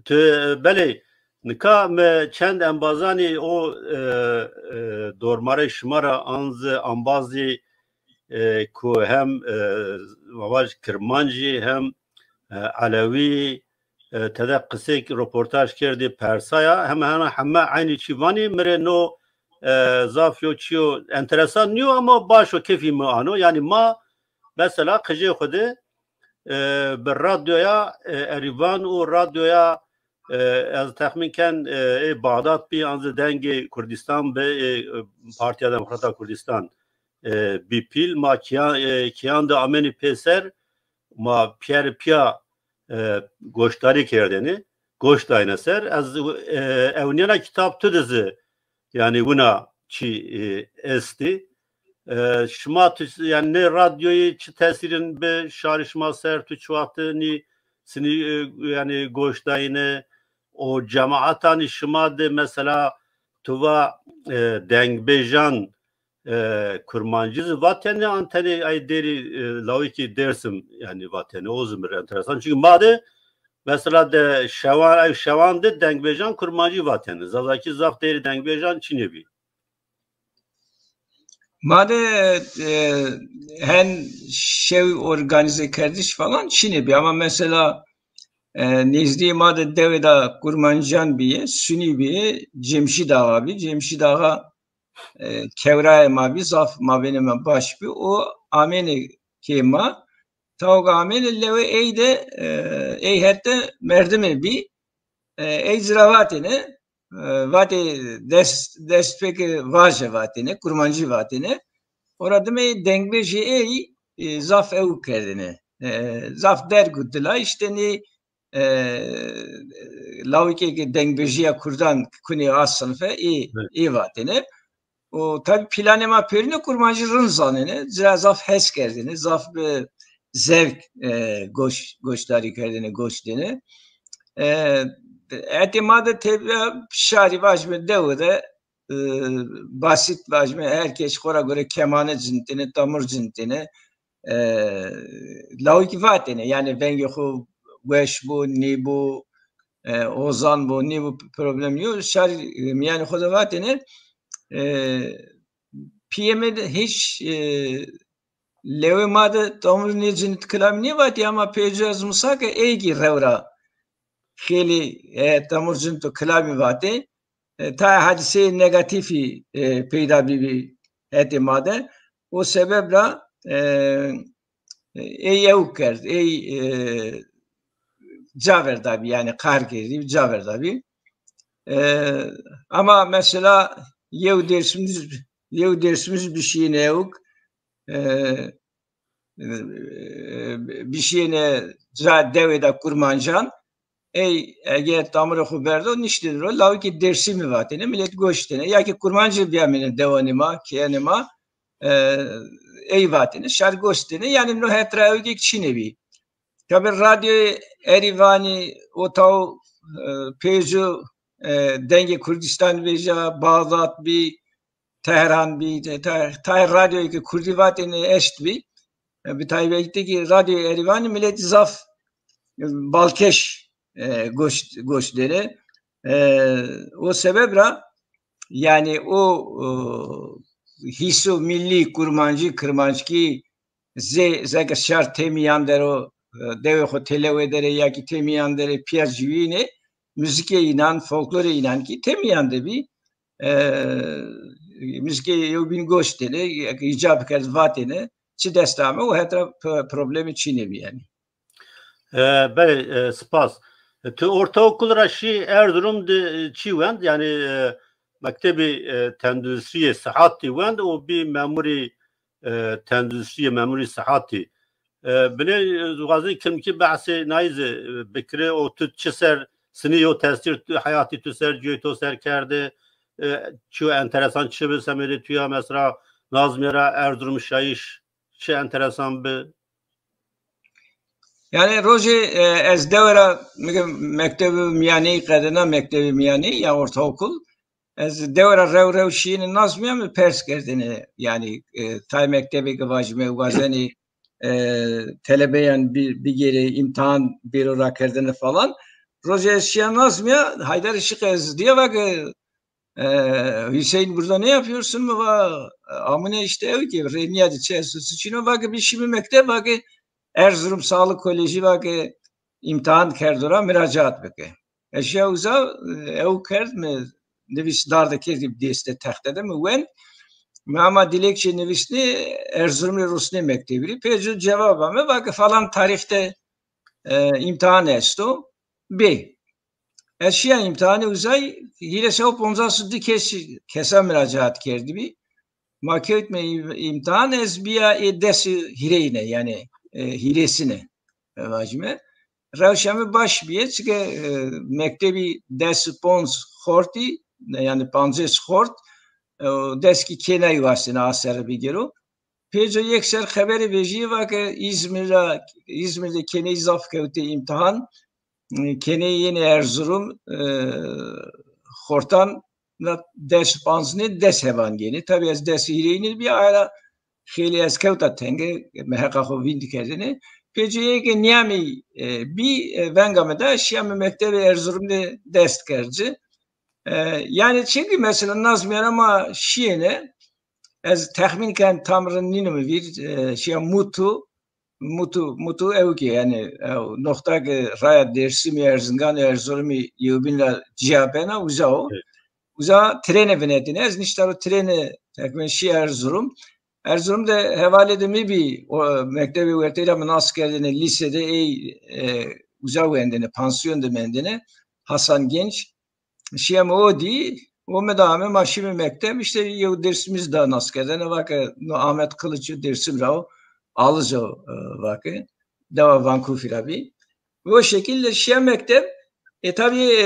Tu, e, belê, nika me çend embazanî o e, e, dormarê şima ra an zî embazî e, ku hem e, ma vaj Kirmancî hem e, Elewî e, tede qisêk roportaj kerdî persaya, heme heme heme eynî çî vanî, mi rê no e, zaf yo çiyo enteresan nîyo ama baş o kefî mi ano. Yani ma mesela qijê xwe de e, bi radyoya e, Erîvan û radyoya e, ez texmîn ken e, ê Bağdat bî, an zî Dengê Kurdistan bi, e, Partiya Demokrata Kurdistan e, bî pîl, ma kiyan, e, kiyan de amenî pêser, ma piyer piya e, goşdarî kerdêne, goş dayne ser. Ez e, ewniyena kitab tu de zî, yani wina çi e, estî. E, şima tu, yani nê radyoyê çi tesîrin bi şarî şima ser, tu çi wextî nî sinî e, yani goş dayne, o cemaatanî şima de mesela tu va e, dengbêjan e, kurmancî zî vatene an tenê ay dêrî e, lawikî Dêrsim yani vatene, o zî mi rê enteresan. Çünkü ma de mesela de şewan, ev şewan de dengbêjan kurmancî vatene. Zazakî zaf dêrî dengbêjan çinê bî. Ma de e, hen şew organize kerdiş falan çinê bî ama mesela e, nêzdî ma de dewê da kurmancan bîye, Sunî bîye, Cemşîd Ağa bî. Cemşîd Ağa e, kewrayê ma bî, zaf mabênê me baş bî. O amêne kê ma, tawga amêne lewê ey de e, ey hette merdimê bî. E, ey zî ra vatêne, e, vatê dest, destpêkê vaje vatêne, kurmancî vatêne. Ora dime dengbêjê ey e, zaf ew kerdine. E, zaf derg û dilayîş tenê, e, lawikê ke dengbêjiya Kurdan kunê a sinfe ê, Evet. Ê vatine. Û tabi planê ma pêrîne kurmancî rind zanine, zira zaf hes kerdine, zaf bi zevk, e, goş, goşdarî kerdine, goş dine. E, etê ma de tevya şarî vajime dewe de, e, basit vajime, her kes xwe ra gore kemane cintine, tamur cintine. E, lawikî vatene, yani vengê xwe weş bû, nîbû, e, ozan bû, nîbû problem yo. Şarî, e, miyanê xwe de vatene, e, piyê me de hiç, e, lewê ma de tamur nê cinit kilamî nêvatî, ama pêco ez misake êgî rewra xêlî, e, tamur cinit û kilamî vatê. E, ta hadiseyê negatîfî, e, peyda bîbî hetê ma de. O sebeb ra, e, ê yew kerd, ê, e, ca verdabî, yani qar kerdî, ca verdabî. E, ama mesela yew Dêrsimij, yew Dêrsimij bişîne ewk, e, e, bişîne ca dewê de kurmancan, ey eger tamurê xwe berdo, niştî ro, lawikî Dêrsimî vatêne, millet goş dêne. Ya ki kurmancî biyamêne dewanê ma, keyanê ma, e, ey vatêne, şar goş dêne. Yani no hetra ewkek çîne bî. Tabi radyoyê Erîvanî, o taw, e, pêco, e, dengê Kurdistan vêja, Bağdat bî, Tehran bî, te-, te-, tayê radyoyê ke kurdî vatêne eşt bî. E, bi taybetî ki radyoyê Erîvanî milletî zaf, e, balkêş, e, goş, goş dêne. E, o sebeb ra, yani o, e, hîso millî, kurmancî, kirmanckî zê, zeke şar tê miyan der o, e, dewê xwe têle wê derê ya ki tê miyan derê piya civînê, muzîkê înan, folklorê înan ki tê miyan de bî, e, muzîkê yewbîn goş têne, îcab kerd vatêne, çi dest ame û hetra p-, problemê çînê bî yani. E, belê, e, spas. E, tu ortaokul ra şî Erzurum de, e, çi wend? Yani, e, mektebê, e, tenduristiyê, sihatî wend û bî memurî, e, tenduristiyê, memurî sihatî. E, binê, e, dixwazin kimkî behsê nayî zî, e, bikire û tu çi ser sinî yo tesîr tu, heyatî tu ser, cuyê to ser kerde, e, çi enteresan çi bi semedê tu ya mesela Nazmiye ra Erzurum şayîş çi enteresan bi? Yani rojê, e, ez dewe ra, mege mektebê miyaneyî qedina, mektebê miyaneyî ya ortaokul. Ez dewe ra rew rew şîyêne Nazmiye, mi pers kerdine. Yani, e, tay mektebê ke vajime wazenê, e, telebeyan bi-, bigêrê, îmtihan bêro rakerdine falan. Rojê ez şiya Nazmiye, Haydar Işık ez diye vake, e, Hüseyin, burada ne yapıyorsun mu? Va, amine işte ew ki, rêniya de çi esto çi çîno, vake bir şimdi mektep, vake Erzurum Sağlık Koleji, vake imtihan kerdo ra müracaat bike. Eşya uza, e, ew kerd mi, nivîs dar de kerdî dêste texte de mi wend. Mi ama dilekçe nivîsnê Erzurumê rûsnê mektebî. Pêco cevaba mi vake falan tarîxte, e, imtihan esto. Bê. Ez şiya îmtihanê uzay, hîrê sey û poncas û du kes, kesa miracaat kerdibî. Ma kewtme îm-, îmtihan, ez biya ê des û hîreyîne, yani, e, hîrêsine, e, vajime. Rewşa min baş biye, çike, e, mektebî des û ponc xortî, yani pancês xort, e, û deskî kênayî wasine a ser bigero. Pêco yek ser xeberê vejî vake Îzmir ra, Îzmir de kêneyî zaf kewtê îmtihan. Kêneyê yên Erzurum, e, xortan na des û panc nê des hevan gênê. Tabi ez des û hîrêyî nê biya, ara xêlî ez kewta tenge, mi heqa xwe vîn dikerdine. Pêcê yê ke niyamî, e, bî, e, venga mi da, şiya mi mektebê Erzurum de dest kerd ci. E, yani çünkü mesela Nazmiyana ma şiyêne, ez texmîn ken tam rind nînim vîr, e, şiya Mutu, Mutu, Mutu ew ki, yani, ew noxta ki raya Dêrsimî, Erzingan, Erzurumî yewbîn ra ciya bena, uza o. Evet. Uza trêne vinetîne. Ez nişta ro trêne, texmîn şî Erzurum. Erzurum de hevalê de mi bî, o, mektebê wertê ra mi nas kerdine, lîsede ey, e, uza wendine, pansiyon de mendine. Hasan Genç. Şiyem o dî, o me da ame, ma şîme mekteb, işte yew Dêrsimij da nas kerdene, vake no Ahmet Kılıç Dêrsim ra o, Alizo, e, vake, dewa Vancouver'a bî. Ve o şekilde şiya mekteb, e, tabii, e,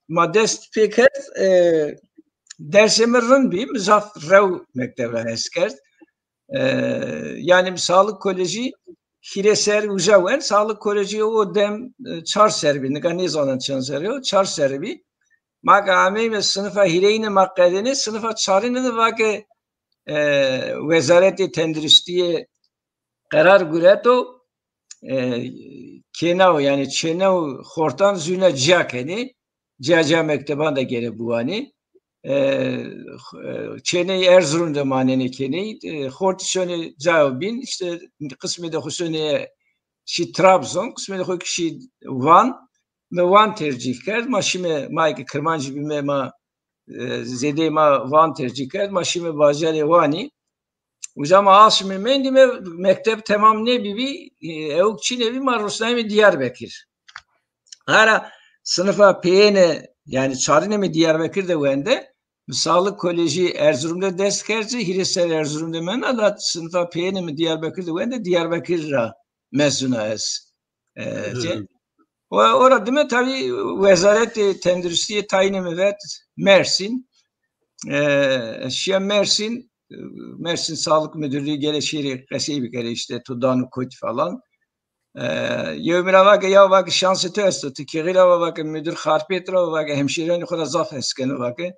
ma dest pê kerd, e, dersê min rind bî, min zaf rew mekteb re hez kerd. E, yani Sağlık Koleji hîrê ser uca wen, Sağlık Koleji o dem, e, çar ser bî, nika nêzanin çend ser o, çar ser bî. Ma ke ameyme sınıfa hîrêyine ma qedêne, sınıfa çarine de vake, e, Wezaretê Tenduristiyê qerar gureto, e, kêna û, yani çêne û xortan zûne ciya kenê, ciya ciya mekteban de gere biwanê. E, e, çêneyê Erzurum de manenê kêneyî, e, xortî şonê cayo bîn, işte qismê de xwe şonê şî Trabzon, qismê de xwe kişî Van, me Van tercîh kerd, ma şîme, ma eke Kirmancî bîme, ma, e, zêdeyê ma Van tercîh kerd, ma şîme bajarê Wanî. Uca ma aşmê mendî me mekteb temam nebîbî, e, ewk çî nebî, ma rûsnayîme Diyarbekir. Hara sınıfa peyêne, yani çarine me Diyarbekir de wende, Sağlık Koleji Erzurum'da dest kerdi, hîrê ser Erzurum'da menda, da sınıfa peyêne me Diyarbekir de wende, Diyarbekir ra mezuna ez. E, Hı hı. O, ora dime tabii Wezaretê Tenduristiyê tayînê min vet Mersin. E, şiya Mersin, e, Mersin Sağlık Müdürlüğü gere şêrê qesey bikere işte tu dan û kot falan. E, yew min ra vake ya vake şansê tu esto, tu kêxî ra vake müdür Xarpêt ra vake hemşîrenê xwe ra zaf hes keno vake.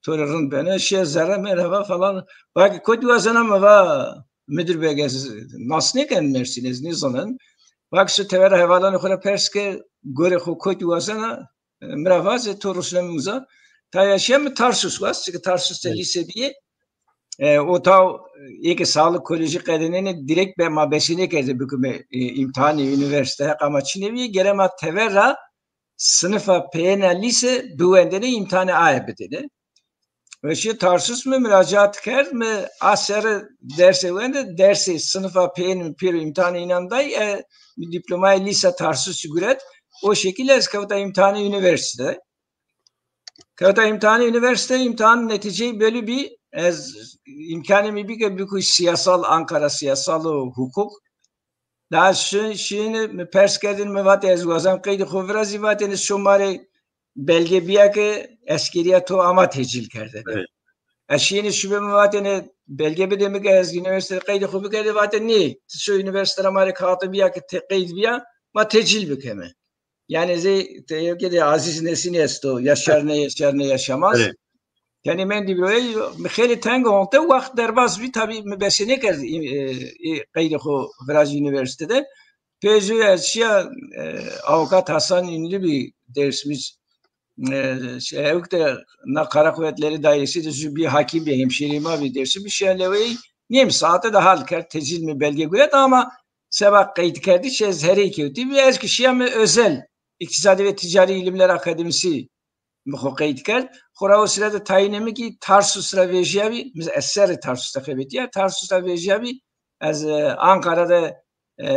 To rê rind bene, şiya zere merhaba falan. Vake kot wazena me va müdür beg ez nas nêken Mersin ez nêzanin. Vake şi tevera hevalanê xwe re pers ke gorê xwe kot wazena, e, mira vaze to rûsneme uza. Ta ya şiya mi Tarsus waz, çünkü Tarsus de Evet. lise bîye. E, o taw, e, yeke Sağlık Koleji qedinene direkt be ma beşine kerde bikume, e, imtihanê üniversite heqa ma çinê bîye, gere ma tevera sınıfa peyêne lise biwendene, imtihanê aye bidene. Ve şi Tarsus mi müracaat kerd, mi a serre dersê wende, dersê sınıfa peyêne pêro imtihanê inan day, e, mi diplomayê lise Tarsus guret, o şekilde ez kewta imtihanê üniversite. Kewta imtihanê üniversite, imtihan neticeyê belli bî, ez imkanê mi bî ke bikû siyasal, Ankara siyasal û hukuk. Daha şi-, şîne mi pers kerdin, mi vatê ez wazan qeydê xwe virazî, vatêne şomarê belge biya ke eskeriya to ama tecil kerde. Evet. Ez şîne şube mi vatêne belge bide mi ke ez üniversite qeydê xwe bikerde, vatê nê, tu şo üniversite ra ma rê kağıtê biya ke te qeyd biya, ma tecil bikeme. Yani zê te yekê de Aziz Nesin esto, yaşar ne yaşar ne yaşamaz. Evet. Yani mendî bîroyê xêlê teng honte, wext derbas bî, tabii mi besê nêkerd, e, e, qeydê xwe virajî üniversitede. Pêjû ez şiya, e, avukat Hasan Ünlü bî dersimiz, e, şey, ewk de na Kara Kuvvetleri Dairesi de jû bî hakim bî, hemşîrê ma bî dersim bî, şiya leweyî nêm saate de hal kerd, tecil mi belge guret ama seba qeydkerdî şi ez herê kewtî bî, ez ki şiya mi özel İktisadi ve Ticari İlimler Akademisi mi xwe qeyd kerd. Xora o sire de tayînê min kî Tarsus re vêjiya bî, mi ez serê Tarsus de xebetiya, Tarsus re vêjiya bî, ez, e, Ankara de, e,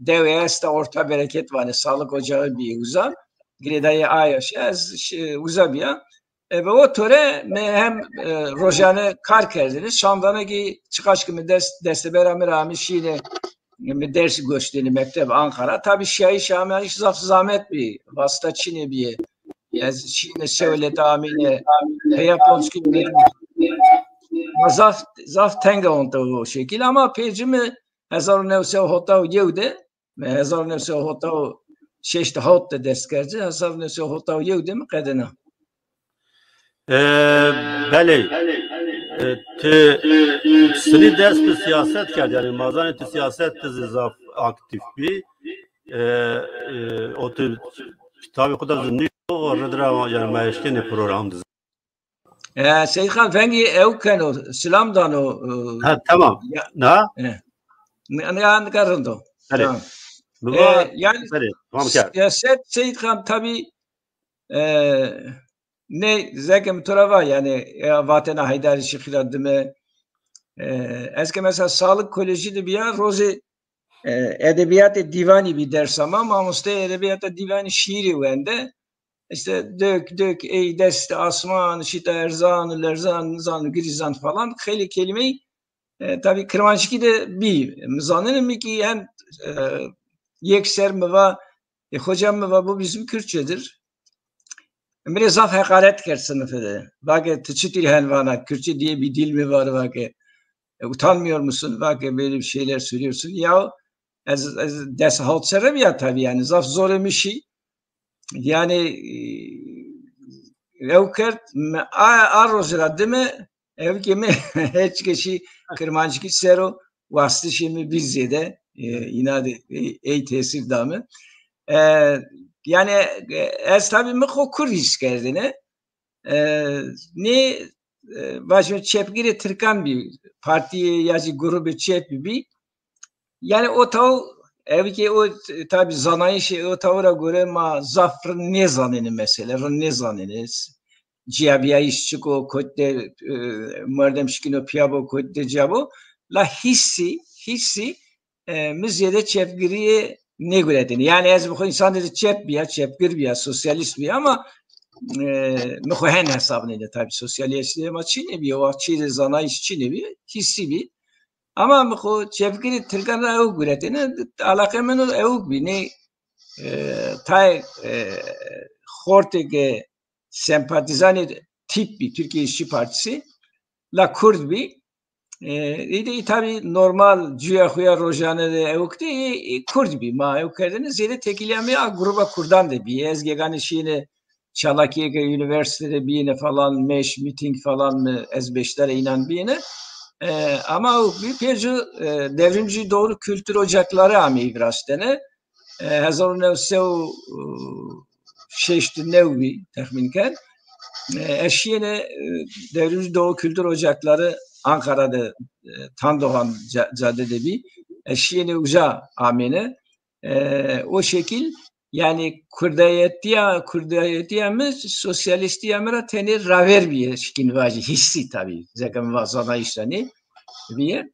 dewê esta Orta Bereket vane, sağlık ocağı bî uza, girêdayê ayo şi, ez şi, uza biya. E, ve o tore me hem, e, rojane kar kerdine, şandane ki çıkaç ki mi dest, destebera mi ra mi şîne, mi ders goştêne mekteb Ankara. Tabi şiyayîş ameyîş zaf zahmet bî, vasta çinê bîye. Ez şîne şewlete amîne, heya ponc kilometre. Ma zaf, zaf tenge onte o şekil ama pêcî mi hezar û new sed û hota û yew de, me hezar û new sed û hota û şeş de hot de dest kerde, hezar û new sed û hota û yew de mi qedina. Ee, belê. Ee, tu sirî dest bi siyaset kerd, yani mazanê tu siyaset tu zî zaf aktif bî. Ee, e, o tu kitabê xwe de zî nîşo, o ridira, yani me eşkêne program diz. Ee, Seyîd Xan, vengî ew keno, silam dano, e, Ha, tamam. Ya, Ha? e, ne, ne, ne rind o. Belê. Tamam. Bi Ee, va-, yani belê, tamam, kar. siyaset, Seyîd Xan, tabii, e, ne, zeke min to ra va, yani, e, vatena Heydarê Şixî ra dime. E, ez ke mesela Sağlık Kolejî de biya, rozê, e, edebiyatê dîvanî bî dersa ma, mamosteyê edebiyata dîvanî şiîrê wende. İşte dök, dök, ey dest asman, şita erzan, lerzan, zan, girizan falan. Xeylê kelimeyî E, tabii Kirmanckî de bî. Min zanîne min kî hem, e, yek ser mi va, e, hocam mi va bu bizim Kürtçedir. Min rê zaf heqaret kerd sınıfı de. Vake tu çi tür hen vana, Kürtçe diye bir dil mi var vake. E, utanmıyor musun? Vake böyle bir şeyler söylüyorsun. Ya ez, ez dest halçere ya tabii yani. Zaf zor emişi. Yani, e, ew kerd, me, a, a rojê ra dime, ew ke me hiç keşî Kirmanckî sero wastişê mi bî zêde, e, Evet. Îna de, e, ey tesîr da mi. E, yani, e, ez tabii mi xo Kurd hîs kerdine. E, ne, e, vajim çepgirê Tirkan bî, partiyê ya jî grubê çep bî. Yani o taw, ev ki o, tabi zanayişê o tawra göre ma zaf rin nêzanêne mesele, rin nêzanêne. Ciyabiyayîş çik o, kot de, e, merdem şikîno piyabo, kot de cabo. La hissî, hissî, e, mi zêde çepgiriyê nêguretêne. Yani ez bi xwe însan de çep biya, çepgir biya, sosyalist biya ama, e, mi xwe hen hesabnêne tabi sosyalist ama çi nebiye, wa çi de zanayîş çi nebiye, hissî bi. Ama mi xwe çepgirê Tirkan ra ew guretêne, alaqe min o ewk bî, nê, e, tayê, e, xortê ke sempatizanê tîp bî, Türkiye İşçi Partisi, la Kurd bî. E, îdî tabi normal cuya xuya rojane de ewk de, e, e, Kurd bî. Ma ew kerdene zêde tekiliya me a gruba Kurdan de bî. Ez geganê şiyêne çalakiyeke üniversitede biyene falan, meş, miting falan mı ez beşdar inan biyene. E, ama o bir pêcu, e, devrimci doğru kültür ocakları ameyî viraştene. E, hezar û neh sed û şeştî û neh bî, texmîn ken. E, ez şiyene, e, devrimci doğu kültür ocakları Ankara'da, e, Tandoğan ca-, caddede bî. Ez şiyene uca amêne. E, o şekil, yani kurdayetiya, kurdayetiya mi, sosyalistiya mi ra tenê raver biye, şikîn vajî, hissî tabi, zeke mi va zanayîş ra nê biye.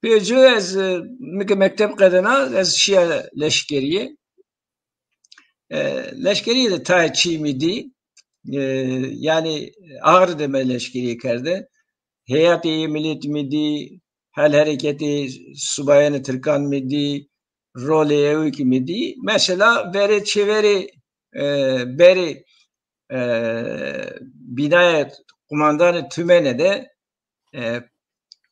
Pêcu ez, e, mi ke mekteb qedena, ez şiya leşkeriyê. E, leşkeriyê de tayê çî mi dî, e, yani Ağrı de me leşkeriyê kerde. Heyatê yê millet mi dî, hel hereketê subayanê Tirkan mi dî, rolê ewikî mi dî. Mesela verê çêverê, e, berê, e, bînaya kumandanê tümene de, e,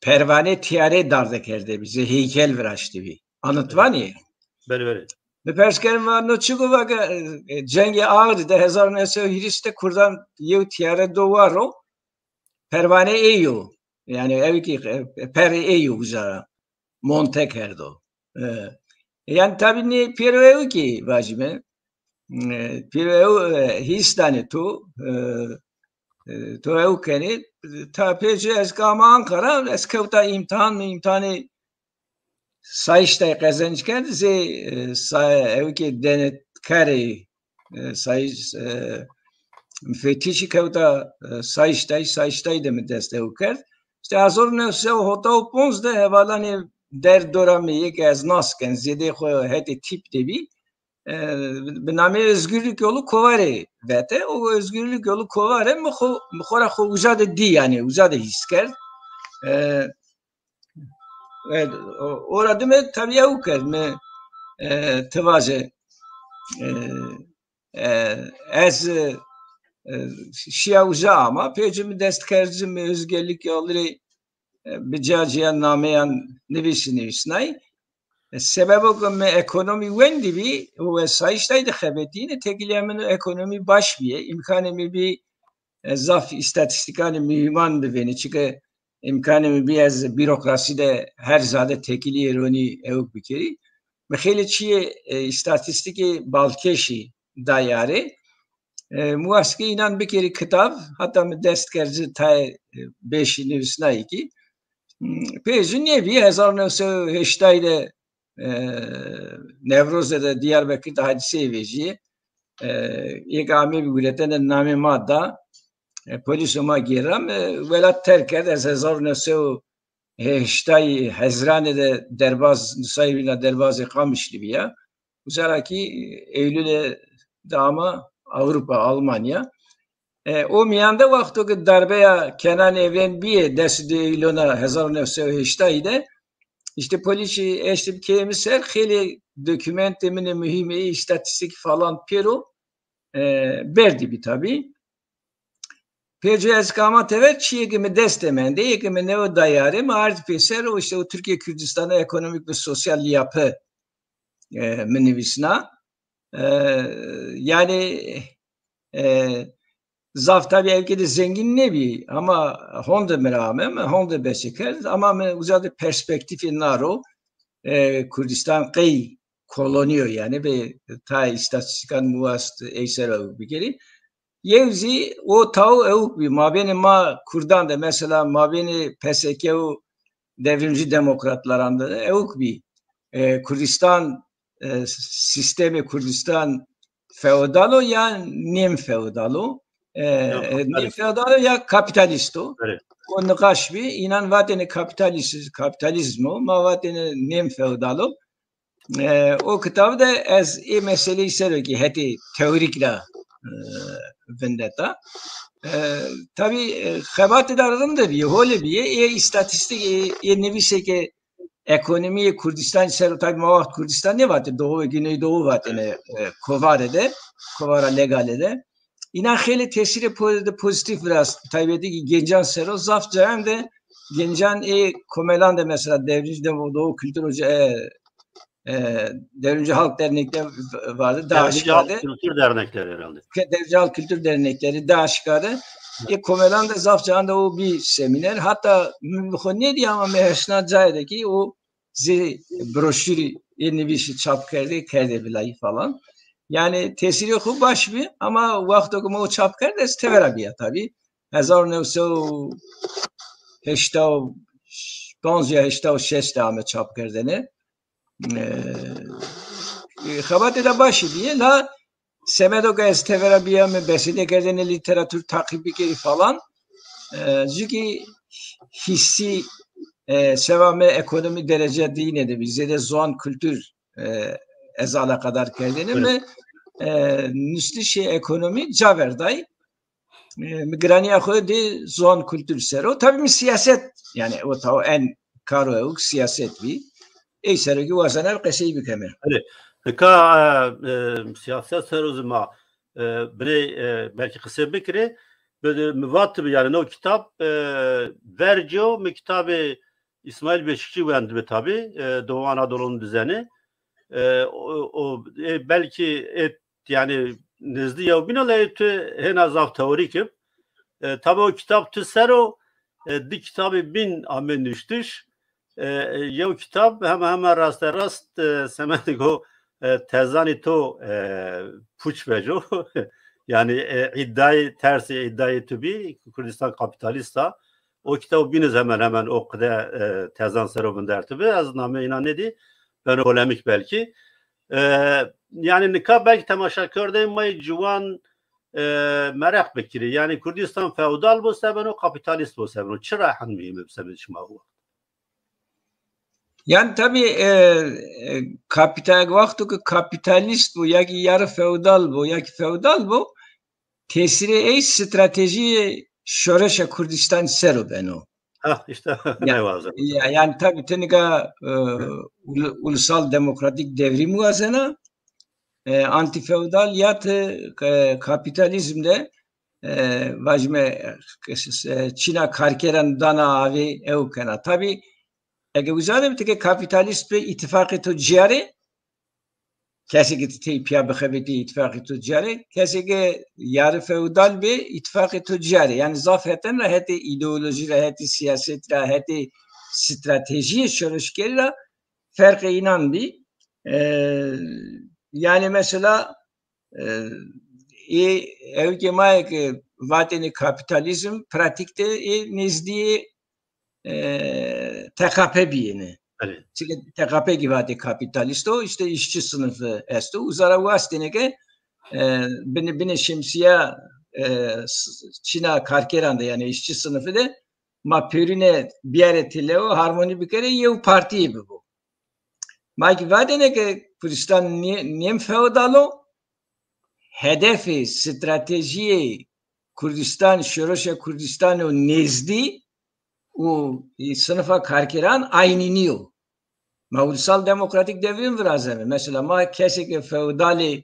pervanê tiyarê darde kerde bî, zê heykel viraştî bî. Anıt vanî? Belê, belê. Mi pers kerim va no çi go, vake, e, cengê Ağrı de hezar û neh sed û hîris de Kurdan yew tiyare do waro, pervanê ê yo. Yani ew ki, e, perê ê yo uca ra monte kerdo. E, yani tabi nê pêro ew ki vajime. E, pêro ew, e, hîs danê to, e, e, to ew kenê, ta pêce ez kama Ankara, ez kewta îmtihan mi, îmtihanê sayıştay qezenc kerd, zê, e, say-, ew ki denetkarê, e, sayış, e, müfettişî kewta, e, sayıştay, sayıştay de mi dest ew kerd. İşte hezar û neh sed û hevdeh û ponzdeh hevalanê der dora me yek ez nas ken, zêdê xwe hetê tîp de bî. E, bi namê Özgürlük Yolu Kovarê vete. O Özgürlük Yolu Kovare mi xo, mi xora xo uca de dî, yani uca de hîs kerd. E, evet, o, ora dime tabii ew kerd mi, e, tivaje, e, e, ez, e, şiya uca ama pêcim dest kercim Özgürlük Yolu, e, bi ca ciya nameyan nivîsî nivîsnay. E, sebebo ku me ekonomî wendî bî û wesayîş tay de xebetîne, tekiliya min ekonomî baş bîye. Îmkanê min bî, e, zaf îstatîstîkanê muhîman bivêne. Çike îmkanê min bî ez bîrokrasî de her zade tekiliyê ronî ewk bikerî. Bi xêlê çiyê, e, îstatîstîkê balkêşî dayarê. E, muwasikê înan bikerî kitav, heta min dest kerd ji tayê, e, beşî nivîsnayîkî. Hmm, pê jî nêbî, hezar û neh sed û heştay de, e, Newrozê de Diyarbekir de hadiseyê vejî. E, yek amê bi guretene namê ma da, e, polîso ma gêra, e, welat terk kerd, ez hezar û neh sed û heştay Hezranê de derbaz, nusayî wîna derbazê Qamişlî bîya. Ucarakî Eylûlê de ama Ewropa, Almanya. E, o miyanda wexto ki darbeya Kenan Evren biyê dest û duyê Îlona hezar û neh sed û heştayî de, işte polîsî eştî bi keyê min ser, xêlê dokumentê min ê muhîm ê îstatîstîk falan pêro, e, berdî bî tabî. Pêce ez kama tever çiyê ki min dest de mendê, yê ki min newe dayarê, ma erdî pêser o, işte o Türkiye Kürdistanı ekonomik ve sosyal yapı, e, min nivîsna. E, yani, e, zaf tabi evkê de zengîn nebî, ama honde min ame, min honde besekerd, ama min uza de perspektîfê naro, e, Kurdistan qey koloniyo yani ve ta îstatîstîkan muwast ey ser ew bigirî. Yew zî o taw ewk bî. Mabênê ma Kurdan de mesela mabênê P S K û devrimci demokratlaran de ewk bî. E, Kurdistan, e, sistemê Kurdistan feodal o ya nêm feodal o? E, Ya, e, nêm kapitalist. Feodal o ya kapitalist o? Evet. O niqaş bî. Înan vatêne kapitalist, kapitalizm o. Ma vatêne nêm feodal o. E, o kitab de ez ê meseleyî serokî hetê teorîk ra, e, vindeta. E, tabî, e, xebatê de rind de bîye, holê bîye, ê îstatîstîk, ê, ê nivîseke ekonomiyê Kurdistanî ser, tabî ma wext Kurdistan nêvatê, Doğu ve Güneydoğu vatêne, e, kovare de, kovara legale de. Înan xêlê tesîrê po-, de pozîtîf virast, taybetî ki gencan sero, zaf cayan de gencan ê komelan de mesela Devrimci Doğu Kültür Ocağı, e, e, Devrimci Halk Dernekleri vardı. Daha Devrimci Halk Kültür Dernekleri herhalde. Ke-, Devrimci Halk Kültür Dernekleri daha aşikare. E, komelan de zaf cayan de o bir seminer. Hatta min bi xwe nêdî ama me hişna cayê de ki o zê broşürî ê nivîsî çap kerdê, kerdê vilayî falan. Yani tesîrê xwe baş bî ama wexto ku me o çap kerd ez tevera bîya tabî. Hezar û neh sed û heşta û pênc ya heşta û şeş de ame çap kerdene. E, e, xebatê de başî bîye, la semedo ke ez tevera bîya me besedê kerdene lîteratûr taqîb bikerî falan. E, cikî hîsî, e, seva me ekonomî derece dîne de bî. Zêde ziwan kultur, e, ez alaqadar kerdene. Evet. Me, e, nustişê ekonomî caver day. E, mi giraniya xwe dê ziwan kultur ser o. Tabii mi siyaset, yani o taw en karo ew siyaset bî. Ey serokî wazena qesey bikeme. Belê. Nika, e, e, siyaset ser o zima, e, binê, e, belkî qise bikirê. Bi-, mi vat bi yani no kitab, e, verco mi kitabê İsmail Beşikçi wend bi tabii. E, Doğu Anadolu'nun düzeni. E, o, o, e, belkî, e, yani nêzdî yew bîn o, lê tu hêna zaf teorîk ib. E, tabi o kitab tu ser o, e, di kitabê bîn ame nuştiş. E, e, yew kitab hema hema rasterast, e, semedê go, e, tezanî to, e, puç veco. Yani, e, îdayê, tersê îdayê tu bî, Kurdistan kapitalîst a. O kitab bîniz hemen hemen o qide, e, tezan ser o vindertibi. Ez namê înan nedî, beno polemîk belkî. E, yani nika belkî temaşakerdê me ciwan, e, mereq bikirî. Yani Kurdistan feodal bo sebeno, kapitalîst bo sebeno. Çira hin muhîm bi sebê şima o? Yani tabii, e, e, kapital, wexto ki kapitalîst bo, ya ki yarı feodal bo, ya ki feodal bo, tesîrê ey stratejiyê şoreşa Kurdistanî ser o beno. Ha, işte, ya, ne wazem. Ya, yani tabii tenika, e, ul-, ulusal demokratik devrim wazena, e, antifeodal ya te, e, kapitalizm de, e, vajime, e, çîna karkeran dana avê ew kena. Tabii, ege uza de bitike kapitalîst be îtifaqê to ciyarê, kesê ke tu tey piya bixebitî îtifaqê to ciyarê, kesê ke yarı feodal bê îtifaqê to ciyarê. Yani zaf heten re hetê îdeolojî re, hetê siyaset re, hetê stratejiyê şoreşgerî re ferqê înan bî. E, yani mesela, e, ê, ew ke ma ye ke vatêne kapitalizm, pratikte ê nêzdîyê, e, T K P biyêne. Belê. Çike T K P ki vatê kapitalîst o, işte işçi sınıfı esto. Uzara wastêne ke, e, binê, binê şemsiya, e, s-, çîna karkeran de, yani işçi sınıfı de ma pêrune biyare têlewo, harmonî bikere, yew partiyê bibo. Ma ki vadene ke Kurdistan nê-, nêm feodal o, hedefê, stratejiyê Kurdistan, şoreşa Kurdistan û nêzdî û sinifa karkeran aynî nîyo. Ma ulusal demokratîk devrim virazeme. Mesela ma keseke feodalê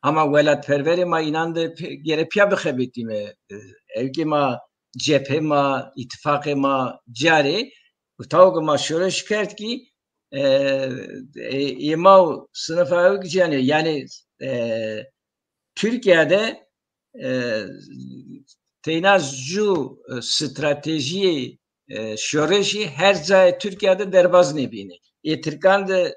ama welatperverê ma înan de gere piya bixebitîme. Evkê ma, cephê ma, îtifaqê ma carê û tawke ma şoreş kerd kî e, e, êma û sinifa ew ki ciyanê, yani e, Türkiye'de e, teyna ju e, stratejiyê e, şoreşî her cayê Türkiye'de derbaz nebîne. Ê Tirkan de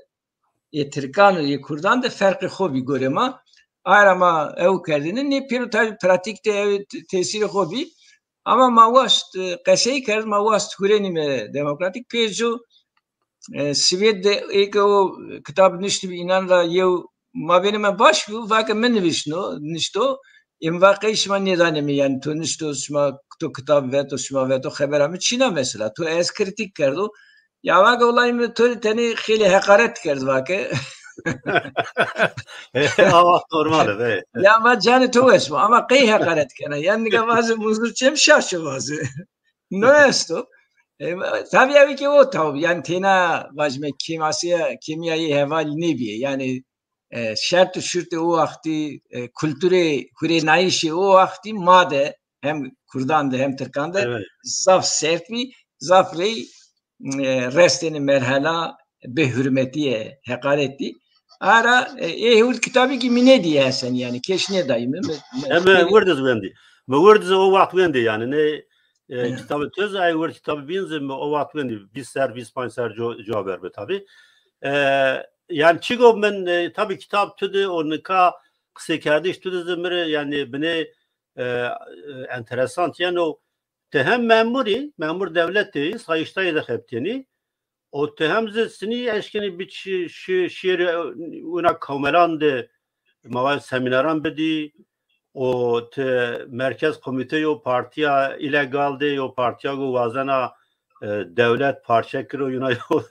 ê Tirkan û ê Kurdan de ferqê xo bî gore ma. Ara ma ew kerdine nê pêro tabi pratik de ew tesîrê xo bî. Ama ma wast e, qesey kerd, ma wast hûrenî me demokratik pêco e, Swêd de êke o kitab niştî bi înan ra yew mabênê me baş bû, vake min nivîşno, nişto, ê min va qey şima nêdanê min, yani to nişto, şima to kitab veto, şima veto xebera min çîna mesela, to ez kritik kerdo. Ya vake wellahî min to tenê xêlê heqaret kerd vake. Awa normal e. Ya va canê to weş bû, ama qey heqaret kena? Yani nika vaze muzur çem şaşo vaze. No esto. E, tabii ev ki o taw, yani têna vajime kêmasiya, kêmiyayê hevalî nêbiye. Yani e, şert û şurtê o wextî, e, kulturê hurênayîşê o wextî ma de hem Kurdan de hem Tirkan de Evet. zaf sert bî, zaf rey e, restêne merhela bêhurmetiyê, heqaretî. Ara e, ê hewil kitabî ki min nêdîye hesen yani keş nêdayî min. Em e, wir diz wendî. Mi wir diz o wext wendî yani ne e, kitabê tez ay wir kitabê bîn zî mi o wext wendî bîst ser, bîst panc ser co, co ber be tabi. E, yani çigo min e, tabi kitab tu de o nika qisêkerdiş tu de zî mi re yani binê e, e, enteresant yani o te hem memurî, memur dewletê, sayıştayê de xebitênî, û te hem zî sinî eşkenî bi şi-, şi-, şiêrê wina komelan de maway semînaran bidî û te merkez komîte yo partiya îlegal de yo partiya ku wazena e, dewlet parçe kiro yuna yo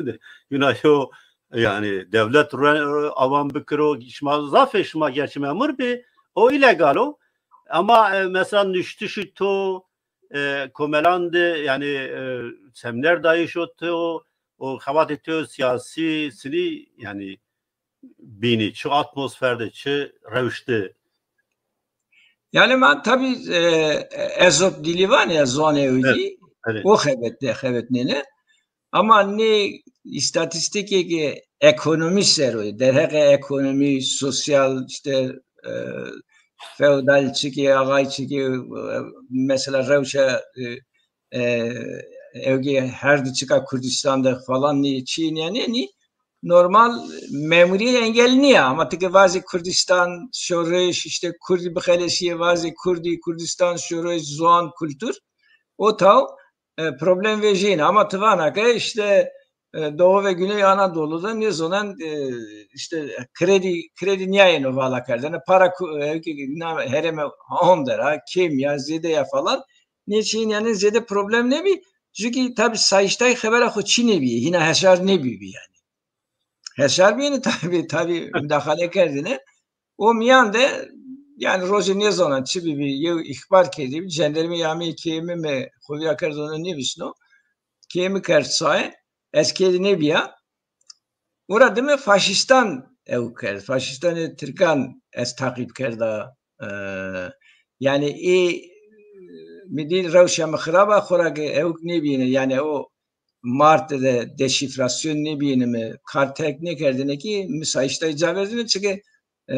yuna yo yani dewlet re-, awan bikiro şima zafê şima gerçi memur bi o îlegal o ama e, mesela nuştişî to e, komelan de yani e, seminer dayîşo to û xebatê to siyasî sinî yani bînî çi atmosfer de çi rewş de. Yani ma tabi e, Ezop Dilivan ya zone öyle. Evet, evet. O xebet de xebet nene. Ama ne istatîstikê ke ekonomî ser o, derheqê ekonomî, sosyal, işte e, feodal çikê, axay çikê, e, mesela rewşa e, e, ew ke her di çika Kurdistan de falan nî çî nî yani nî normal memuriyê engel nîye ama tike vazê Kurdistan şoreş işte Kurdî bixelesiyê vazê Kurdî Kurdistan şoreş ziwan kultur o taw e, problem vejîn ama tivana ke işte e, Doğu ve Güney Anadolu'da ne zonen e, işte kredi kredi niyayeno vala kerdene para ku- e, ki- na- hereme on dera kemiya zede ya falan ne için yani zede problem ne bi çünkü tabi sayıştay xebera xo çi ne bi hina heşar ne bi yani heşar bi yani tabi tabi müdahale kerdine o miyan de yani rojê nêzanan çi bibî yew îxbar kerdî bi cendermê ya me kêmî me xuviya kerd ona nêvîsno kêmî kerd saye ez kêdî nêbiya ora dime faşîstan ew kerd faşîstanê tirkan ez taqîb kerda e, yani ê midî rewşa min xiraba xora ke ew nêbîne yani o Mart de deşifrasyon nebînime, kar terk nekerdine ki misayiştayı caverdine çünkü e,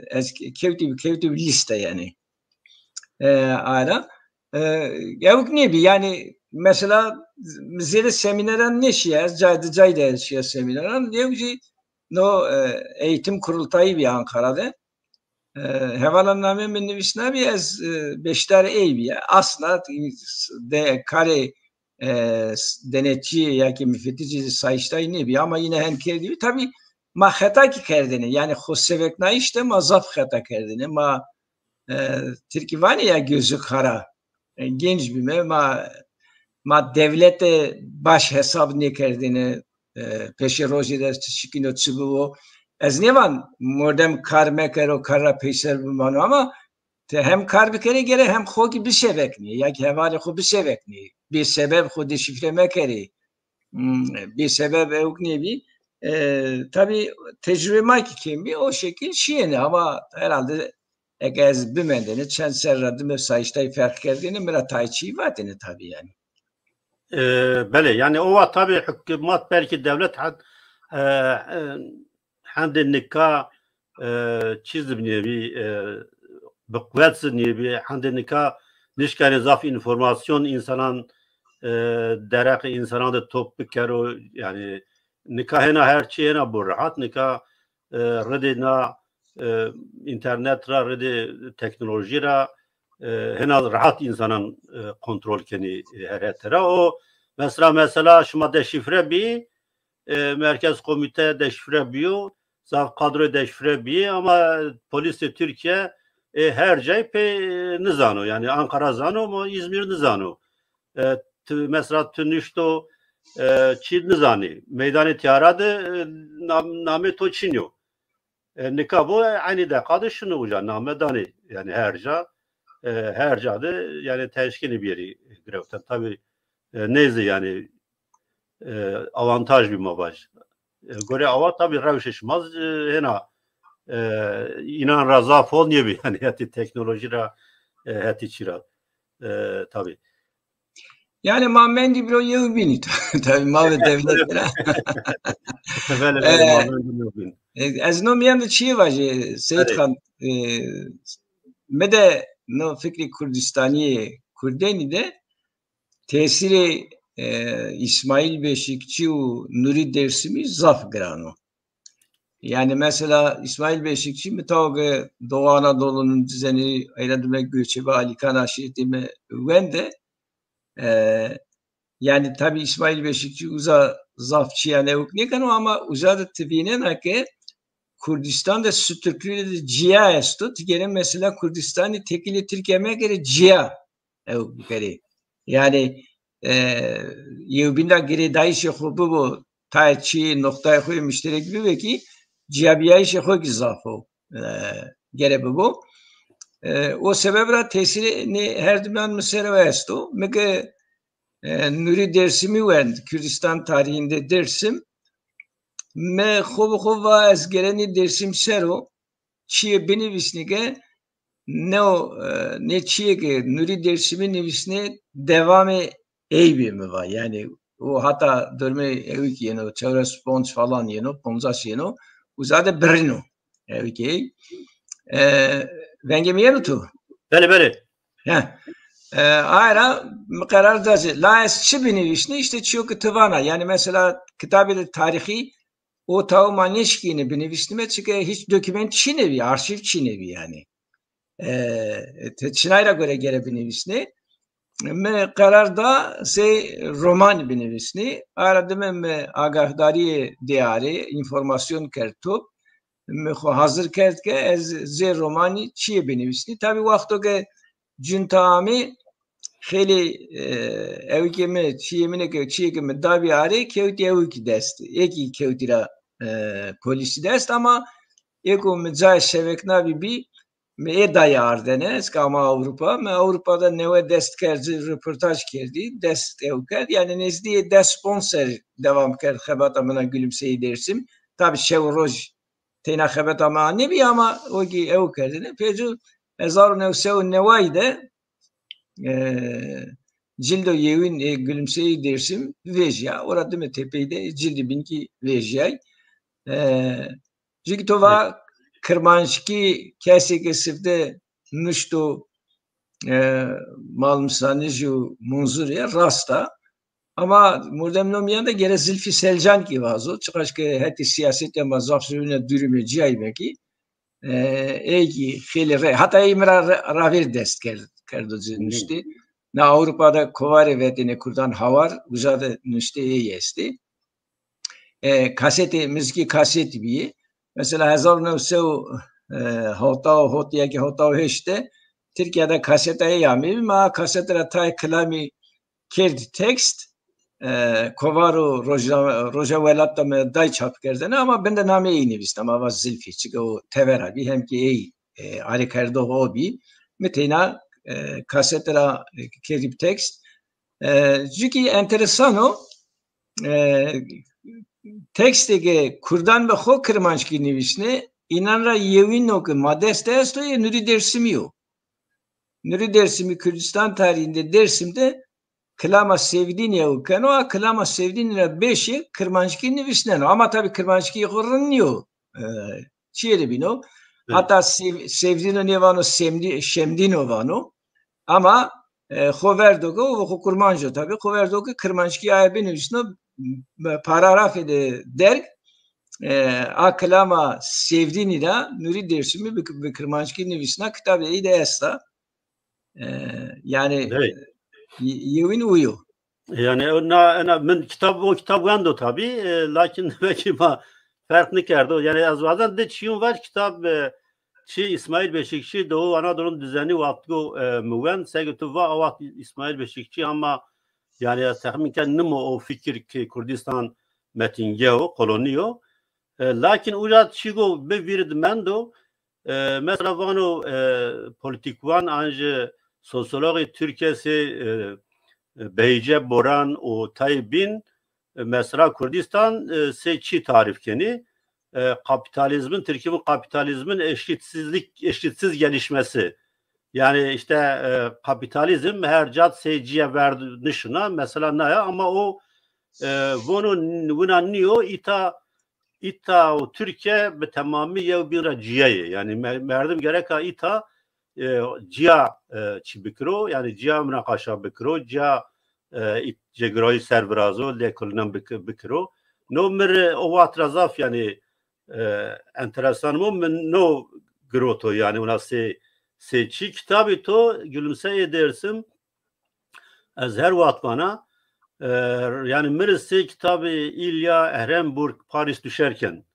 ez kewtî kewtî liste yani. E, ara e, evk nebi yani mesela zêde semineran neşiye ez caydı cayda şiye semineran. Ev jî no e, eğitim kurultayı bir Ankara'da. E, hevala namê min nivîsnabî ez e, beşdar ey bî. Aslında de karê e, denetçi ya ki müfettişi sayıştayî nebî ama yine hem kerdî. Tabi ma xeta ki kerdine. Yani xo seveknayîş de ma zaf xeta kerdine. Ma e, Tirkî vanê ya gözü kara. E, genç bîme ma ma devlete baş hesab nêkerdine. E, peşê rojê de çi şikîno çi bibo. Ez nêvan mordem kar mekero kar ra peyser bimano ama te hem kar bikerî, gere hem xwe ki bişeveknî, ya ki hevalê xwe bişeveknî. Bê sebeb xwe deşifre mekerî. Hmm, bê sebeb ewk nebî. E, tabî tecrübe ma ki kêm bî, o şekil şiyêne ama herhalde eke ez bimendene çend ser ra dime sayıştay ferq kerdêne, min ra tay çî vatêne tabî yani. E, belê, yani o wa tabî hikûmet belkî dewlet had, e, e, hendê nika, e, çî zibnê bî, e, bi quwet zibnê bî, hendê nika nişkane zaf informasyon insanan, e, dereqê insanan de top bikero, yani nika hêna her çî hêna bo rehat, nika, e, rêdê na, e, internet ra, rêdê teknolojî ra, e, hêna rehat insanan, e, kontrol kenî, e, her hete ra. O mesela, mesela şima deşifre bî, e, merkez komîte deşifre bîyo, zaf kadroyê deşifre bîye, ama polîsê Tirkiye, e, her cayê pê, e, nizano. Yani Ankara zano ama İzmir nizano. E, tu, mesela tu nişto, e, çî nizanî. Meydanê tiyara de, e, nam-, namê to çinyo. E, nika bo, e, eynî deqa de şino uca, name danê. Yani her ca, e, her ca de yani teşkîlî bîyerî girewten. Tabî, e, neyse yani, e, avantaj bî ma vaj. E, gore awa tabî rewşê şima, e, hêna, e, înan ra zaf hol niyebî yani hetî teknolojî ra, e, hetî çî ra, e, tabî. Yani ma mendî biro yew bînî tabî ma ve devlet ra. Belê, belê, ma mendî yew bîn. E, ez no miyan de çiyê vajê Seyîd Xan, e, me de no fikrê Kurdistaniyê Kurdenî de tesîrê, e, İsmail Beşikçi û Nuri Dersimî zaf giran o. Yani mesela İsmail Beşikçi mi taw ke Doğu Anadolu'nun düzeni, eyra dime göçebe Alikan aşireti mi wende, e, yani tabi İsmail Beşikçi uza zaf çiyan ewk nêkeno ama uza de tivînena ke Kurdistan de Sütürklüğü de ciya esto. Tigere mesela Kurdistanî tekilê Tirkiye mekere ciya ew bikerê. Yani, e, yewbîn de girêdayîşê xwe bibo, tayê çi noqtayê xwe müşterek bibe ki ciyabiyayîşê xwe ki zaf o, e, gere bibo. E, o sebeb ra tesîrê nê her diman mi ser esto. Mi ke, e, Nuri Dersimî wend, Kurdistan tarihinde Dersim, me xwe bi xwe va ez gerenî Dersim ser o, çiyê binivîsnî ke ne o, e, ne çiyê ke Nurî Dêrsimî nivîsnê devamê ey bê mi va. Yani o hata dormê ewik yeno, çewres ponc falan yeno, poncas yeno, uza de birino ewik ey. E, vengê mi yeno tu? Belê, belê. He. E, ayra mi qerar da jî. La ez çi binivîsnî? İşte çiyo ki tivana. Yani mesela kitabê de tarîxî o taw ma neşkîne binivîsnime, çike hiç dokument çîne bî, arşîv çîne bî yani. E, te çinayra gore gere binivîsne. Me qerar da sey roman binivîsnî. Ara dime me agahdariyê diyarê, informasyon kerd top. Me xwe hazir kerd ke ez zê romanî çiyê binivîsnî. Tabi wexto ke cunta amê xêlê, e, ewikê min, çiyê min ke, çiyê ke min dabî arê, kewtî ewikî dest. Êkî kewtî ra, e, polîsî dest ama êko min cayê şeveknavî bî, min ê dayê ardene, ez ke ama Ewropa, min Ewropa de newe dest kerd, röportaj kerdî, dest ew kerd. Yani nêzdî yê des ponc ser devam kerd xebata min a Gülümseyi Dersim. Tabi şev û roj teyna xebeta me anî bî ama wekî ew kerdine. Pêcû hezar û new sed û neway de, e, cildo yewîn ê Gülümseyi Dersim vêjiya. Ora dime tepeyî de cildî binkî vêjiyay. E, cîkî to va kirmanckî kesê ke sifte nuşto, e, Malmîsanij û Munzurê rast a. Ama mordem nomiyan de gere Zilfî Selcan ki vazo. Çiqaş ke hetî siyasetê ma zaf zûrîne dûrî me ciyayî me ki. E, ey ki xêlê re, hata ey mi ra re-, ravêr dest kerd, kerdo ci nuştê. Na Ewropa de kovarê vetêne Kurdan hawar, uca de nuştê ey estê. E, kasetê, muzîkê kasetî bîye. Mesela hezar û new sed û hewta û hewt ya ki hewta û heşt de Tirkiye de kaseta ey amê bî, ma kasete ra tayê kilamî kerd tekst, e, kovar û Roja, Roja Welat de me day çap kerdene, ama bin de namê ey nivîst, ama va Zilfî, çike o tevera bî, hem ki ey, e, arêkerdox o bî. Mi teyna, e, kasete ra, e, kerîb tekst. E, cikî enteresan o, e, tekstê ke Kurdan bi xo kirmanckî nivîsne, înan ra yewîno ke ma dest de esto yê Nurî Dêrsimî yo. Nurî Dêrsimî Kurdistan tarîhinde Dêrsim de kilama Sevdînî ew keno, a kilama Sevdînî ra beşê kirmanckî nivîsneno. Ama tabî kirmanckî xo rind nîyo. E, çiyê de bîno. Evet. Hata Sev-, Sevdîno nêvano Semdî-, Şemdîno vano. Ama, e, xo verdo ke, û xo kurmanc o tabî, xo verdo ke kirmanckî aye binivîsno, m-, paragrafê de derg, e, a kilama Sevdînî de Nurî Dêrsimî bi, bi kirmanckî nivîsna kitabê ey de esta. E, yani, Evet. y-, yewîn û yo. Yani, o na, na, min kitab, o kitab wendo tabî, e, lakin belkî ma ferq nikerdo. Yani, ez bazen de çiyun ver kitab, e, çi İsmail Beşikçi Doğu Anadolu'nun düzeni wextgo, e, mi wend, sege tu va a wext İsmail Beşikçi ama, yani, ez texmin ken nimo o fikir ki Kurdistan metinge o, koloni o. E, lakin uca çigo bi vîr di mendo, e, mesela vano, e, politikwan an jî sosyologê Tirkiye sê, e, e, Beyce Boran û Tayyip Bin, e, mesela Kurdistan, e, sê çi tarif kenî? E, kapitalizmin, Tirkiye bu kapitalizmin eşitsizlik, eşitsiz gelişmesi. Yani işte, e, kapitalizm her cat sê ciye verd nişina, mesela naya ama o, e, vono n-, wina niyo, îta îta û Tirkiye bi temamî yew bîn re ciye ye. Yani me-, merdim gereka îta, e, ciya, e, çi bikiro, yani ciya minaqaşa bikiro, ciya, e, ît-, cegirayî ser virazo, lêkolînan bik-, bikiro. No mir, e, o wext re zaf, yani, e, enteresan bû, min no giroto, yani, wina sê, sê çi. Kitabî to, Gülümse Ey Dêrsim, ez her wext vana, e, yani, mi re sê kitabê Ilya Ehrenburg Paris düşerken,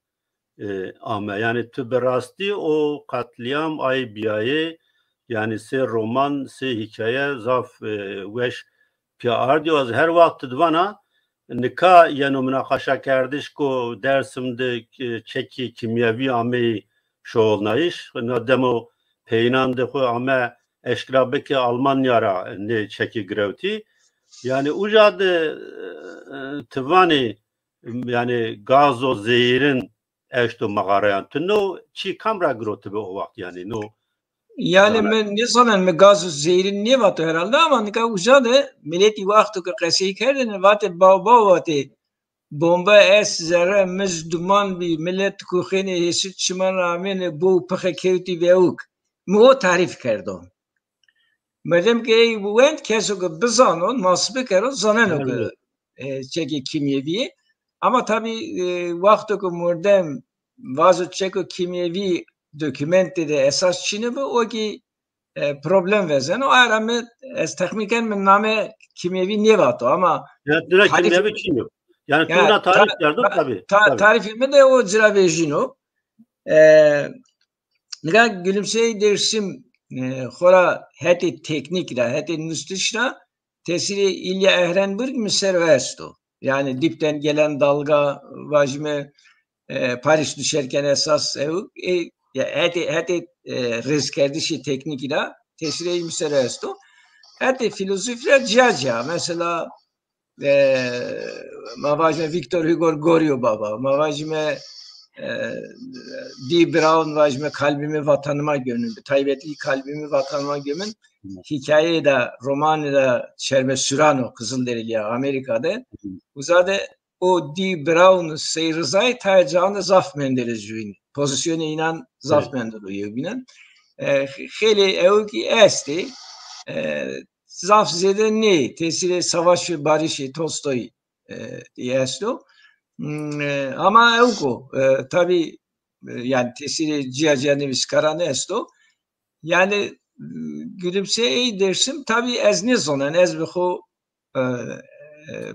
e, ame. Yani, tu bi rastî o katliam ay biyayê, yani, sê roman, sê hikaye zaf, e, weş piya ardî. Ez her wext divana, nika yeno minaqaşakerdiş ku Dersim de, e, çekî kîmyevî ameyî şoxulnayîş. Na demo peyînan de xwe ame eşkera bike Almanya ra nê çekî girewtî. Yani uca de, e, e, tivanê, yani gazo zehîrin eşto mexareyan. Tu no çî kam ra girotibe o wext yani no? Yani Zana. Min nêzanen, min gazo zehîrin nêvato herhalde ama nika uca de miletî wexto ke qesey kerdine, vate baw baw vate, bombe est, zerre, mij, duman bî, milet kuxênê hêşir çiman ra amêne, bo û pixe kewtî vewik. Mi o tarîf kerdo. Merdem ke ey wend, keso ke bizano, nas bikero, zaneno ke, Evet. e, çekê kîmyevî ye. Ama tabî, e, wexto ke mordem vazo çeko kîmyevî dokumentê de esas çîne bi, o kî, e, problem vezeno. Ara mi, ez texmîn ken min name kîmyevî nêvato ama Ya, tu ne tarîf kîmyevî çîne. Yani tu Ya, ona tarîf ta-, kerdin ta-, tabii. ta-, Tabii. Tarîfê mi de o cira vejîno. E, Nika Gülümsey Dêrsim, e, xora hetê teknîk ra, hetê nûstiş ra tesîrê Ilya Ehrenburg mi ser o esto. Yani dipten gelen dalga, vajime, e, Paris düşerken esas ew, e, ya hetê, hetê, e, rêzkerdişê teknîkî ra tesîrê mi ser o esto. Hetê filozofî ra ciya ciya. Mesela, e, ma vajime Victor Hugo Gorio baba, ma vajime, e, D. Brown vajime Kalbimi Vatanıma Gömdüm, bi taybetî Kalbimi Vatanıma Gömün, hikayeyê de, romanê de Çerme Surano, Kızılderili ya, Amerika de. Uza de o D. Brown, Sey Rızayê tayê cayan de zaf mendere jüyün. Pozisyonê inan zaf Evet. mendero yewbînan. E, xêlê ew ki estê, e, zaf zêde nê, tesîrê Savaş ve Barışê Tolstoy, e, esto. Hmm, e, ama ew ku, e, tabi, e, yani tesîrê ciya ciya nivîskaran esto. Yani, m, Gülümse Ey Dêrsim, tabi ez nêzonen, ez bi xo, e, e,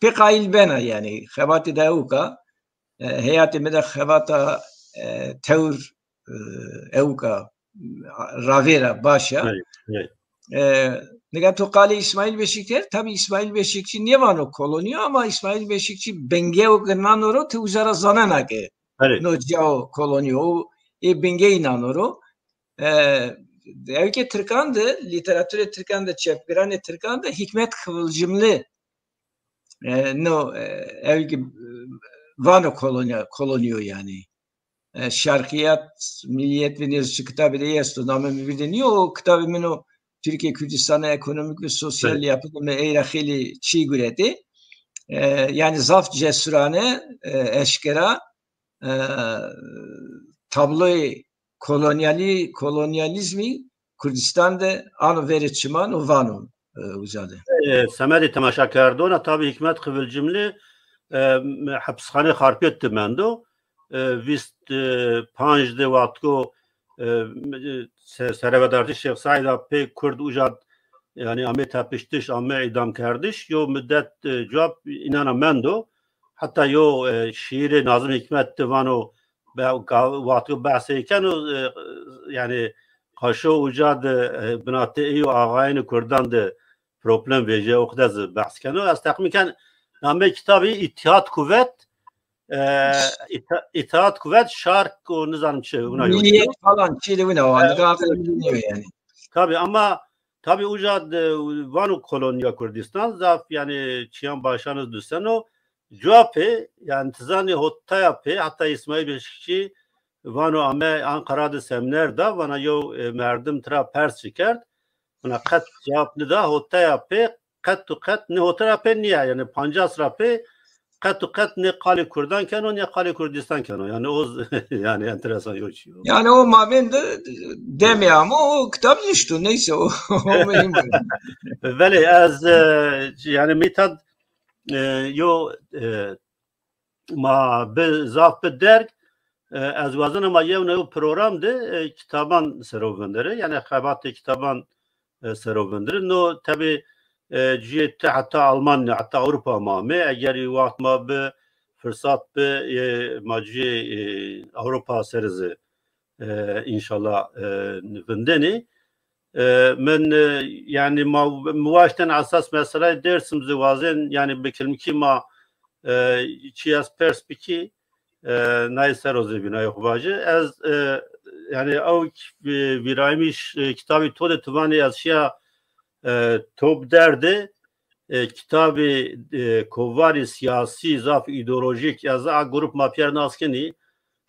pê qayîl bena, yani, xebatê de ew ka, e, heyatê mi de xebata, e, tewr, e, ew ka, ravêra baş a. Evet, evet. E, nika tu qalê İsmail Beşikçi, tabi İsmail Beşikçi nêvano kolonî yo, ama İsmail Beşikçi bingê o ki nano ro, tu uca ra zanena ke Evet. no ciya o kolonî yo, ê bingeyî nano ro. E, Ewkê Tirkan de, lîteratûrê Tirkan de, çepgiranê Tirkan de Hikmet Kıvılcımlı, e, no, e, ewkê, e, vano kolonya, kolonyo yani. E, Şarkiyat, Milliyet ve Nêz çi kitabê de esto, name min bîr de niyo, o kitabê min o Türkiye Kürdistan'ı ekonomik ve sosyal Evet. yapıda me eyra xêlî çî gureti. E, yani zaf cesurane, e, eşkera, e, tabloyê kolonyalî-, kolonyalîzmî Kurdistan de ano verê çiman û vano, e, uca de. E, Semedê temaşakerdona, tabi Hikmet Kıvılcımlı, e, hapishane Xarpêt de mendo. E, vîst, e, panc de wextko, e, se-, serevedartî Şêx Saîda pê Kurd uca, yani ame tepiştiş, ame îdamkerdiş, yo müddet, e, cevap inana mendo. Hatta yo, e, şiirê Nazım Hikmet de vano, be-, ga-, wextê behsê keno, e, yani qaşo uca de, e, binatê ê û axayên Kurdan de problem vêje, o xide zî behs keno. Ez texmîn ken namê kitabî Îttihat Kuvet, e, Îta-, Îttihat Kuvet, Şark û nizanim çi, wina yo Milliyet falan, çi de wina, E, wanda, yani. Tabi ama, tabi uca de, vano koloniya Kurdistan, zaf, yani, çiyan başan iz duseno, Cuwa pê, yani, tizanê hotaya pê, heta Îsmaîl Beşikçî vano ame Ankara de seminer da, vana yo, e, merdim tira pers çi kerd, vana qet cevap nida, hotaya pê, qet û qet, ne hotaya pê niye, yani, pancas ra pê, qet û qet ne qalê Kurdan keno, ne qalê Kurdistan keno. Yani, o z-, yani, enteresan yo çi yo. Yani, o mavên de demê ama o kitab nişto, neyse, o, o mühim. Belê, ez, e, yani, Mithat, e, yo, e, ma bi zaf bi derg, e, ez wazena ma yew new program de, e, kitaban sero vindere, yani xebatê kitaban, e, sero vindere. No tabi, e, ciyê te heta Almanya, heta Ewropa ma me, eger waxt ma bi firsat bi, e, ma ciyê, e, Ewropa serize, e, inşallah, e, vindenê. E, min, e, yani ma, mi waşten esas meselay Dêrsim zî wazên, yani bi kilmikî ma, e, çi ez pers bikî, e, nayê sero zî bînayê xwe vajî. Ez, e, yani ew, e, vîraymiş, e, kitabî to de tivanê ez şiya, e, top derde, e, kitabê, e, kovarê siyasî, zaf îdeolojîk, ez a grup ma piyer nas kinî,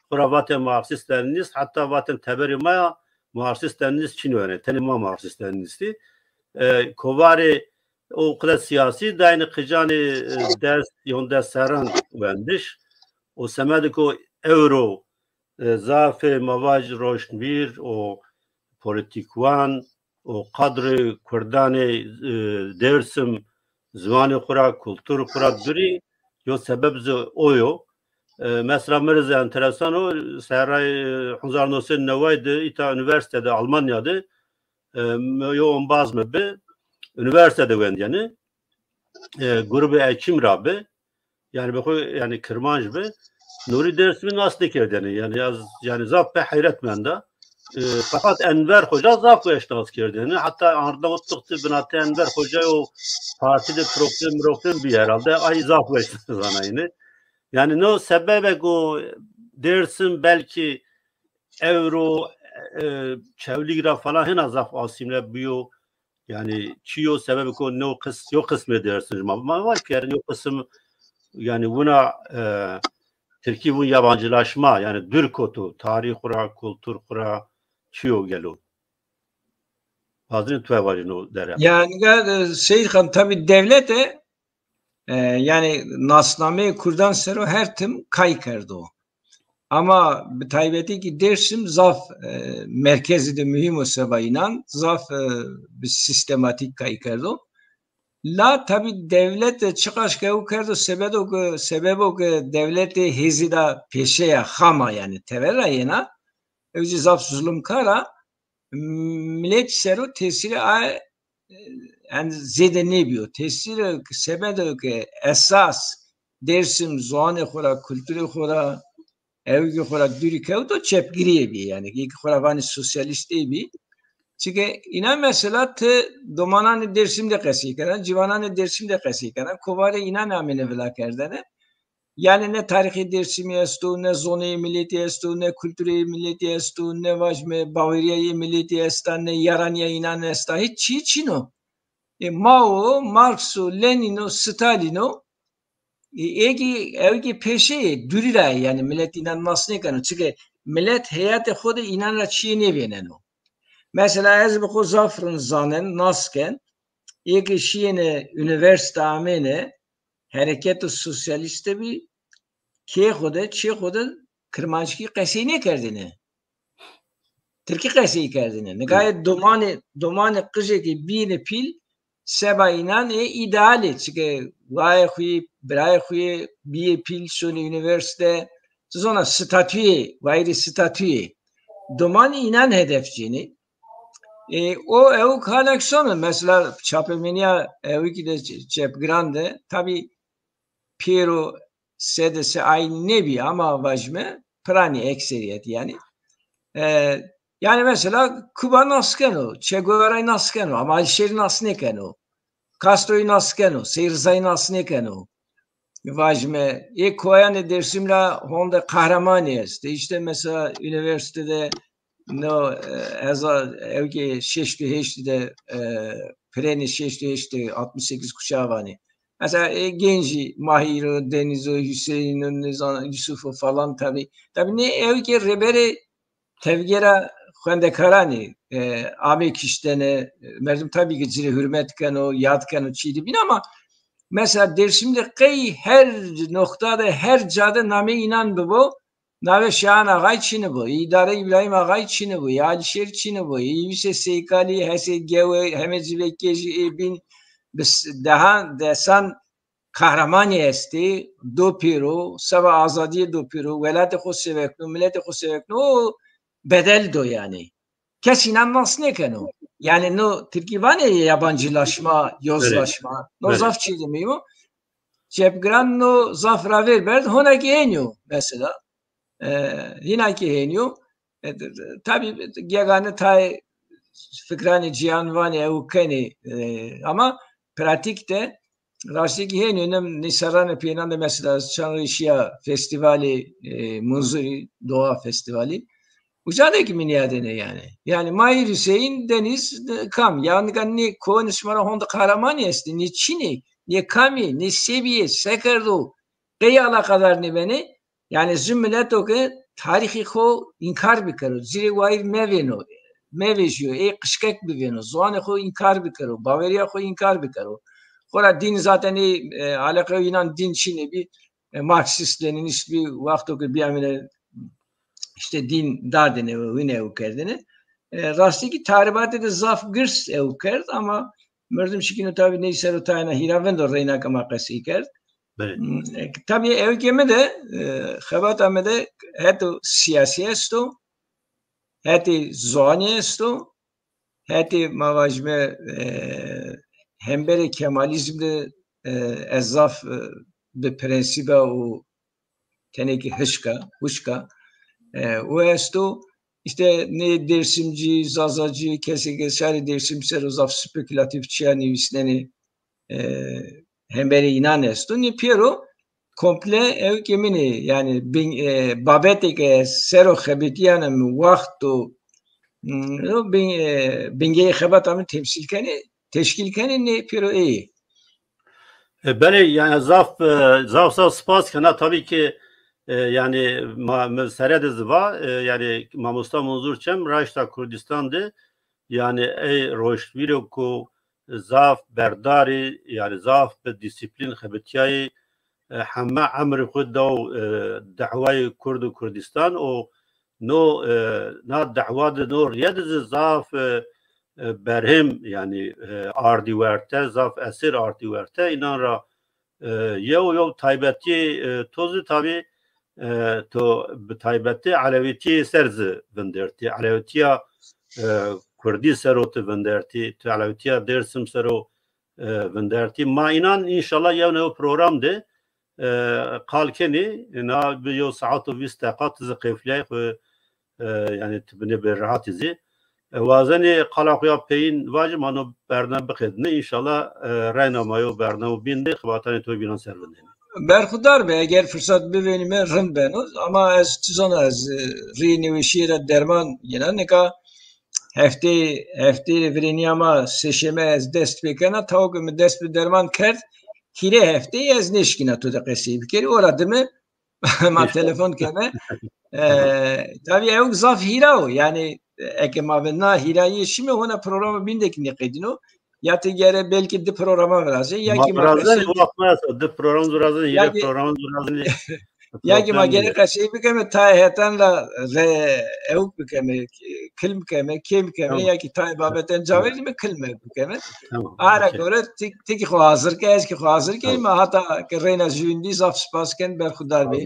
xwe ra vaten Marksîst Lenînîst, heta vaten teberê ma ya Marksîst Lenînîst çin wene, tenê ma Marksîst Lenînîstî. E, kovarê o qide siyasî dayne qicanê, e, dest, yon dest serran wendiş. O semedê ku ewro, e, zafê ma vaj roşnvîr û polîtîkwan û qadrê Kurdanê, e, Dêrsim, ziwanê xwe ra, kultur xwe ra durî, yo sebeb zî o yo. E, mesela mi re zî enteresan o, serrayê, e, hezar neh sed neway de îta unîversîte de, Almanya de, e, mi yo ombaz mi bi, unîversîte de wendiyene, e, grûbê Ekîm ra bi, yani bi xwe, yani Kirmanc bi, Nûrî Dêrsimî nas nêkerdene. Yani ez, yani zaf pê heyret menda. E, feqat Enver Xoca zaf weş nas kerdene. Heta arda o tixtî binatê Enver Xoca o partî de problem, problem bî herhalde. Ay zaf weş zanayne. Yani no sebebe ku Dêrsim belkî ewro, e, Çewlîg ra falan hina zaf asîmle bûyo. Yani çi yo sebebe ku no qis-, yo qismê Dêrsim ji ma, ma var ki, yani yo qism, yani wina, e, Tirkî win yabancılaşma, yani dür koto, tarîx xwe ra, kultur xwe ra, çi yo gelo. Hazin tu vajî no dere. Yani, e, Seyîd Xan, tabi devlet e, e, yani nasnameyê Kurdan sero her tim kay kerdo. Ama bi taybetî ki Dêrsim zaf, e, merkezî de muhîm o seba înan, zaf, e, bi sîstematîk kay kerdo. La tabi devlet de çiqaş ke ew kerdo, sebedo ke, sebebo ke devletê hêzî da pêşeya xama, yani tevera yena, ew jî zaf zulumkar a, millet sero tesîrê a, yani zêde nêbîyo. Tesîrê sebedê ke esas Dêrsim ziwanê xwe ra, kulturê xwe ra, ewgê xwe ra dûrî kewto, çepgiriyê bî. Yani yekî xwe ra vanî sosyalîstê bî. Çike îna mesela ti domananê Dêrsim de qesey kena, ciwananê Dêrsim de qesey kena, kovarê înan amêne vila kerdene. Yani ne tarîxê Dêrsimî esto, ne zonê miletî esto, ne kulturê miletî esto, ne vajme baweriyayê miletî esta, ne yaraniya înan esta, hiç çî çîno. E, Mao, Marxo, Lenino, Stalino, e, êkî, ewkî pêşeyê, dûrî ra ye, yani milet înan nas nêkeno. Çike milet heyatê xo de înan ra çiyê nêvêneno. Mesela ez bi xo zaf rind zanen, nas ken, êkî şiyêne unîversîte amêne, hereketo sosyalîste bî, kê xo de, çê xo de kirmanckî qesey nêkerdine. Tirkî qesey kerdine. Nigayê domanê, domanê qijekê bîne pîl, seba înan ê îdealê. Çike wayê xwî, birayê xwî bîye pîl, şonê unîversîte, tu zona statuyê, wayîrê statuyê. Domanê înan hedef cênê. E, o ew kanek son e. Mesela çapemeniya ewikî de çe-, çepgiran de, tabî pêro sede se ay nebî ama vajme piranî ekseriyet yani. E, yani mesela Kuba nas keno, Che Guevara'yı nas keno ama Alişêrî nas nêkeno. Castro'yı nas keno, Seyîd Riza'yı nas nêkeno. Vajme, ê koyanê Dêrsim ra honde kahramanî est. İşte mesela üniversitede no, e, eza, ewkê şeşt û heşt de, e, pirenê şeşt û heşt de, altmış sekiz kuşağı vanê. Mesela, e, gencî Mahîro, Denîzo, Hüseyîno, nizan, Yusufo falan tabi. Tabi ne ewkê rêberê tevgera xwendekaranê, e, amê kiştene, merdim tabi ki ci rê hürmet keno, yad keno, çî dibîn ama mesela Dêrsim de qey her noqta de, her ca de namê înan bibo, navê Şahan Axay çinibo, îdare Îbrahîm Axay çinibo, ya Alişêr çinibo, ya Yusê Seykalî, Hesê Gewe, heme civekê jî ê bîn bi s-, dehan, desan kahramanî estê, do pêro, seba azadiyê do pêro, welatê xo sevekno, miletê xo sevekno, o bedel do yani. Kes înan nas nêkeno. Yani no Tirkî vanê yabancılaşma, yozlaşma. No zaf çî demîyo. Çepgiran no zaf ravêr berd, honekî hênî yo mesela. E, hînakî hênî yo. E, d-, d-, tabî gegane tayê fikranê ciyan vanê ew kenê, e, ama pratik de rastî ki hênî yo, nem nîsaranê pênan de mesela çan rê şiya festîvalê, e, Munzurî, Doğa Festivali. Uca de ki min yadêne yani. Yani Mahîr Hüseyin, Deniz, e, kam? Ya nika nê ko nişmara honde kahramanî estî, nê çinê, nê kamî, nê sebiyê, se kerdo, qey alaqadar nêbenê, yani ji mileto ke tarîxê xo înkar bikero, ci rê wayîr mevêno, mevêjiyo, ê qişkek bivêno, ziwanê xo înkar bikero, baweriya xo înkar bikero. Xora dîn zaten ê, e, aleqe înan dîn çinê bî, e, Marksîst, Lenînîst bî, wexto ke bîyamîne işte dîn dadine û wîne ew kerdine. E, rastî ki tahribatê de zaf girs ew kerd ama merdim şikîno tabî ney ser û tayna hîra vendo reyna ke ma qesey kerd. Belê. Hmm, e, tabî ewkê me de, e, xebata me de heto siyasî esto, hetê ziwanî esto, hetê ma vajime, e, hemberê Kemalizm de, e, ez zaf, e, bi prensîba û tenekî hişka, hişka, e, û esto, işte ne Dêrsimcî, Zazacî, kesê ke şarê Dêrsim ser o zaf spekulatif çiya nivîsnenê, e, hemberê înan esto. Nê pêro komple ew ke min ê, yani bin, e, babetê ke ser o xebitiyane min wext û, mm, o bin, e, bingeyê xebata min temsîl kenê, teşkîl kenê, nê pêro ê. E, belê, yani zaf, e, zaf, zaf spas kena. Tabii ki, e, yani ma, min sere de ziva, e, yani mamosta Munzur Çem raşta Kurdistan de, yani ey roştbîro ku zaf berdarî, yani zaf bi disiplîn xebitiyayî, e, heme emrê xwe daw, e, dawayê Kurd û Kurdistan û no, e, na dawa de no riye de zî zaf, e, e, berhêm, yani, e, ardî werte, zaf esêr ardî werte, înan ra, e, yew yew taybetî, e, to zî tabî, e, to bi taybetî elewîtî ser zî vindertî. Elewîtiya, e, kurdî ser o tu vindertî, tu elewîtiya Dêrsim ser o, e, vindertî. Ma înan înşallah yew newe program de, e, qal kenî, na bi yew saet û vîst deqa tu zî qefliyayê xwe, e, yani tu binê bi rehatî zî. E, wazenê qala xwe ya peyîn vajim, ano bername biqedine, înşallah, e, reyna ma yo bername bîn de xebatanê to bînan ser vindêne. Berxudar be, eger firsat bivênî me rind beno. Ama ez çi zana, ez, e, rî nêweşiyê re derman yena nika heftê, heftê virêniya ma sêşeme ez dest pê kena, tawke min dest bi derman kerd, hîrê hefteyê ez nêşkîna tu de qesey bikerî, ora dime ma telefon keme. E, tabii ew zaf hîra o. Yani eke ma ve na hîrayê şime hona programa bindek nêqedîno. Ya te gere belkî di programa virazê, ya Ma ki ma virazên qesey wak me esa, di program virazên, ya hîrê ki program virazên. Ya ki ma Problem gere değil. Qesey bikeme, tayê hetan la ve ew bikeme, kil bikeme, kêm bikeme, Tamam. Ya ki tayê babeten cavêr dime kil me bikeme. Tamam. Ara Okey. Gore tik, tik xwe hazir ke, ez ki xwe hazir ke, Tamam. Ma hata ke reyna jündî zaf spas ken, berxudar be.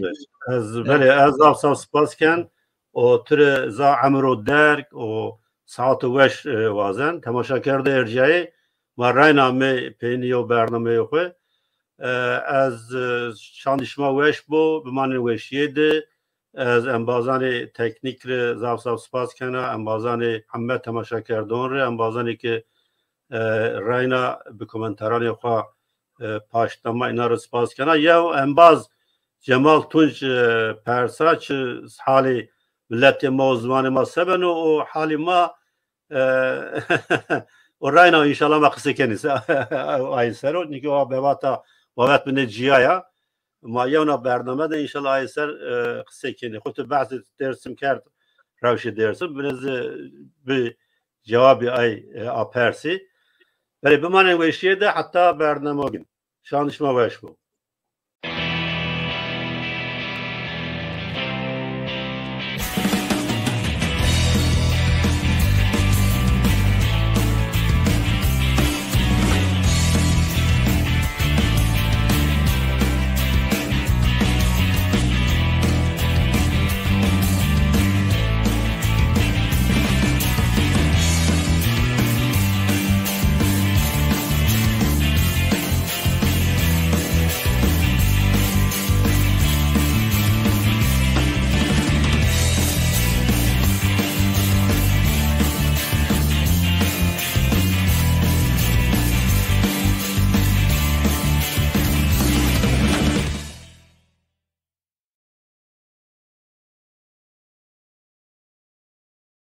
Ez, belê, ez zaf zaf spas ken. O tire za emro derg, o saat weş, e, wazen. Temaşa kerde erciyayê, ma reyna me peynî yo bernameyê xwe. E, ez, e, şandî şima weş bo, bimanên weşiyê de. Ez embazanê teknîk re zaf zaf spas kena, embazanê heme temaşakerdon re, embazanê ke, e, reyna bi komentaranê xwe, e, paştama îna re spas kena. Yew embaz Cemal Tunç, e, persa çi halê miletê ma û zimanê ma se beno û halê ma, e, û reyna înşallah ma qise kenî se-, ay ser o. Çünkü o bebata babet bine ciyaya. Ma yewna bername de înşallah ay ser, e, qise kenî. Xwe tu behsê Dêrsim kerd, rewşê Dêrsim. Binêze bi cewabê ay, e, a persî. Belê bimanên weşiyê de heta bername gin. Şandî şima weş bo.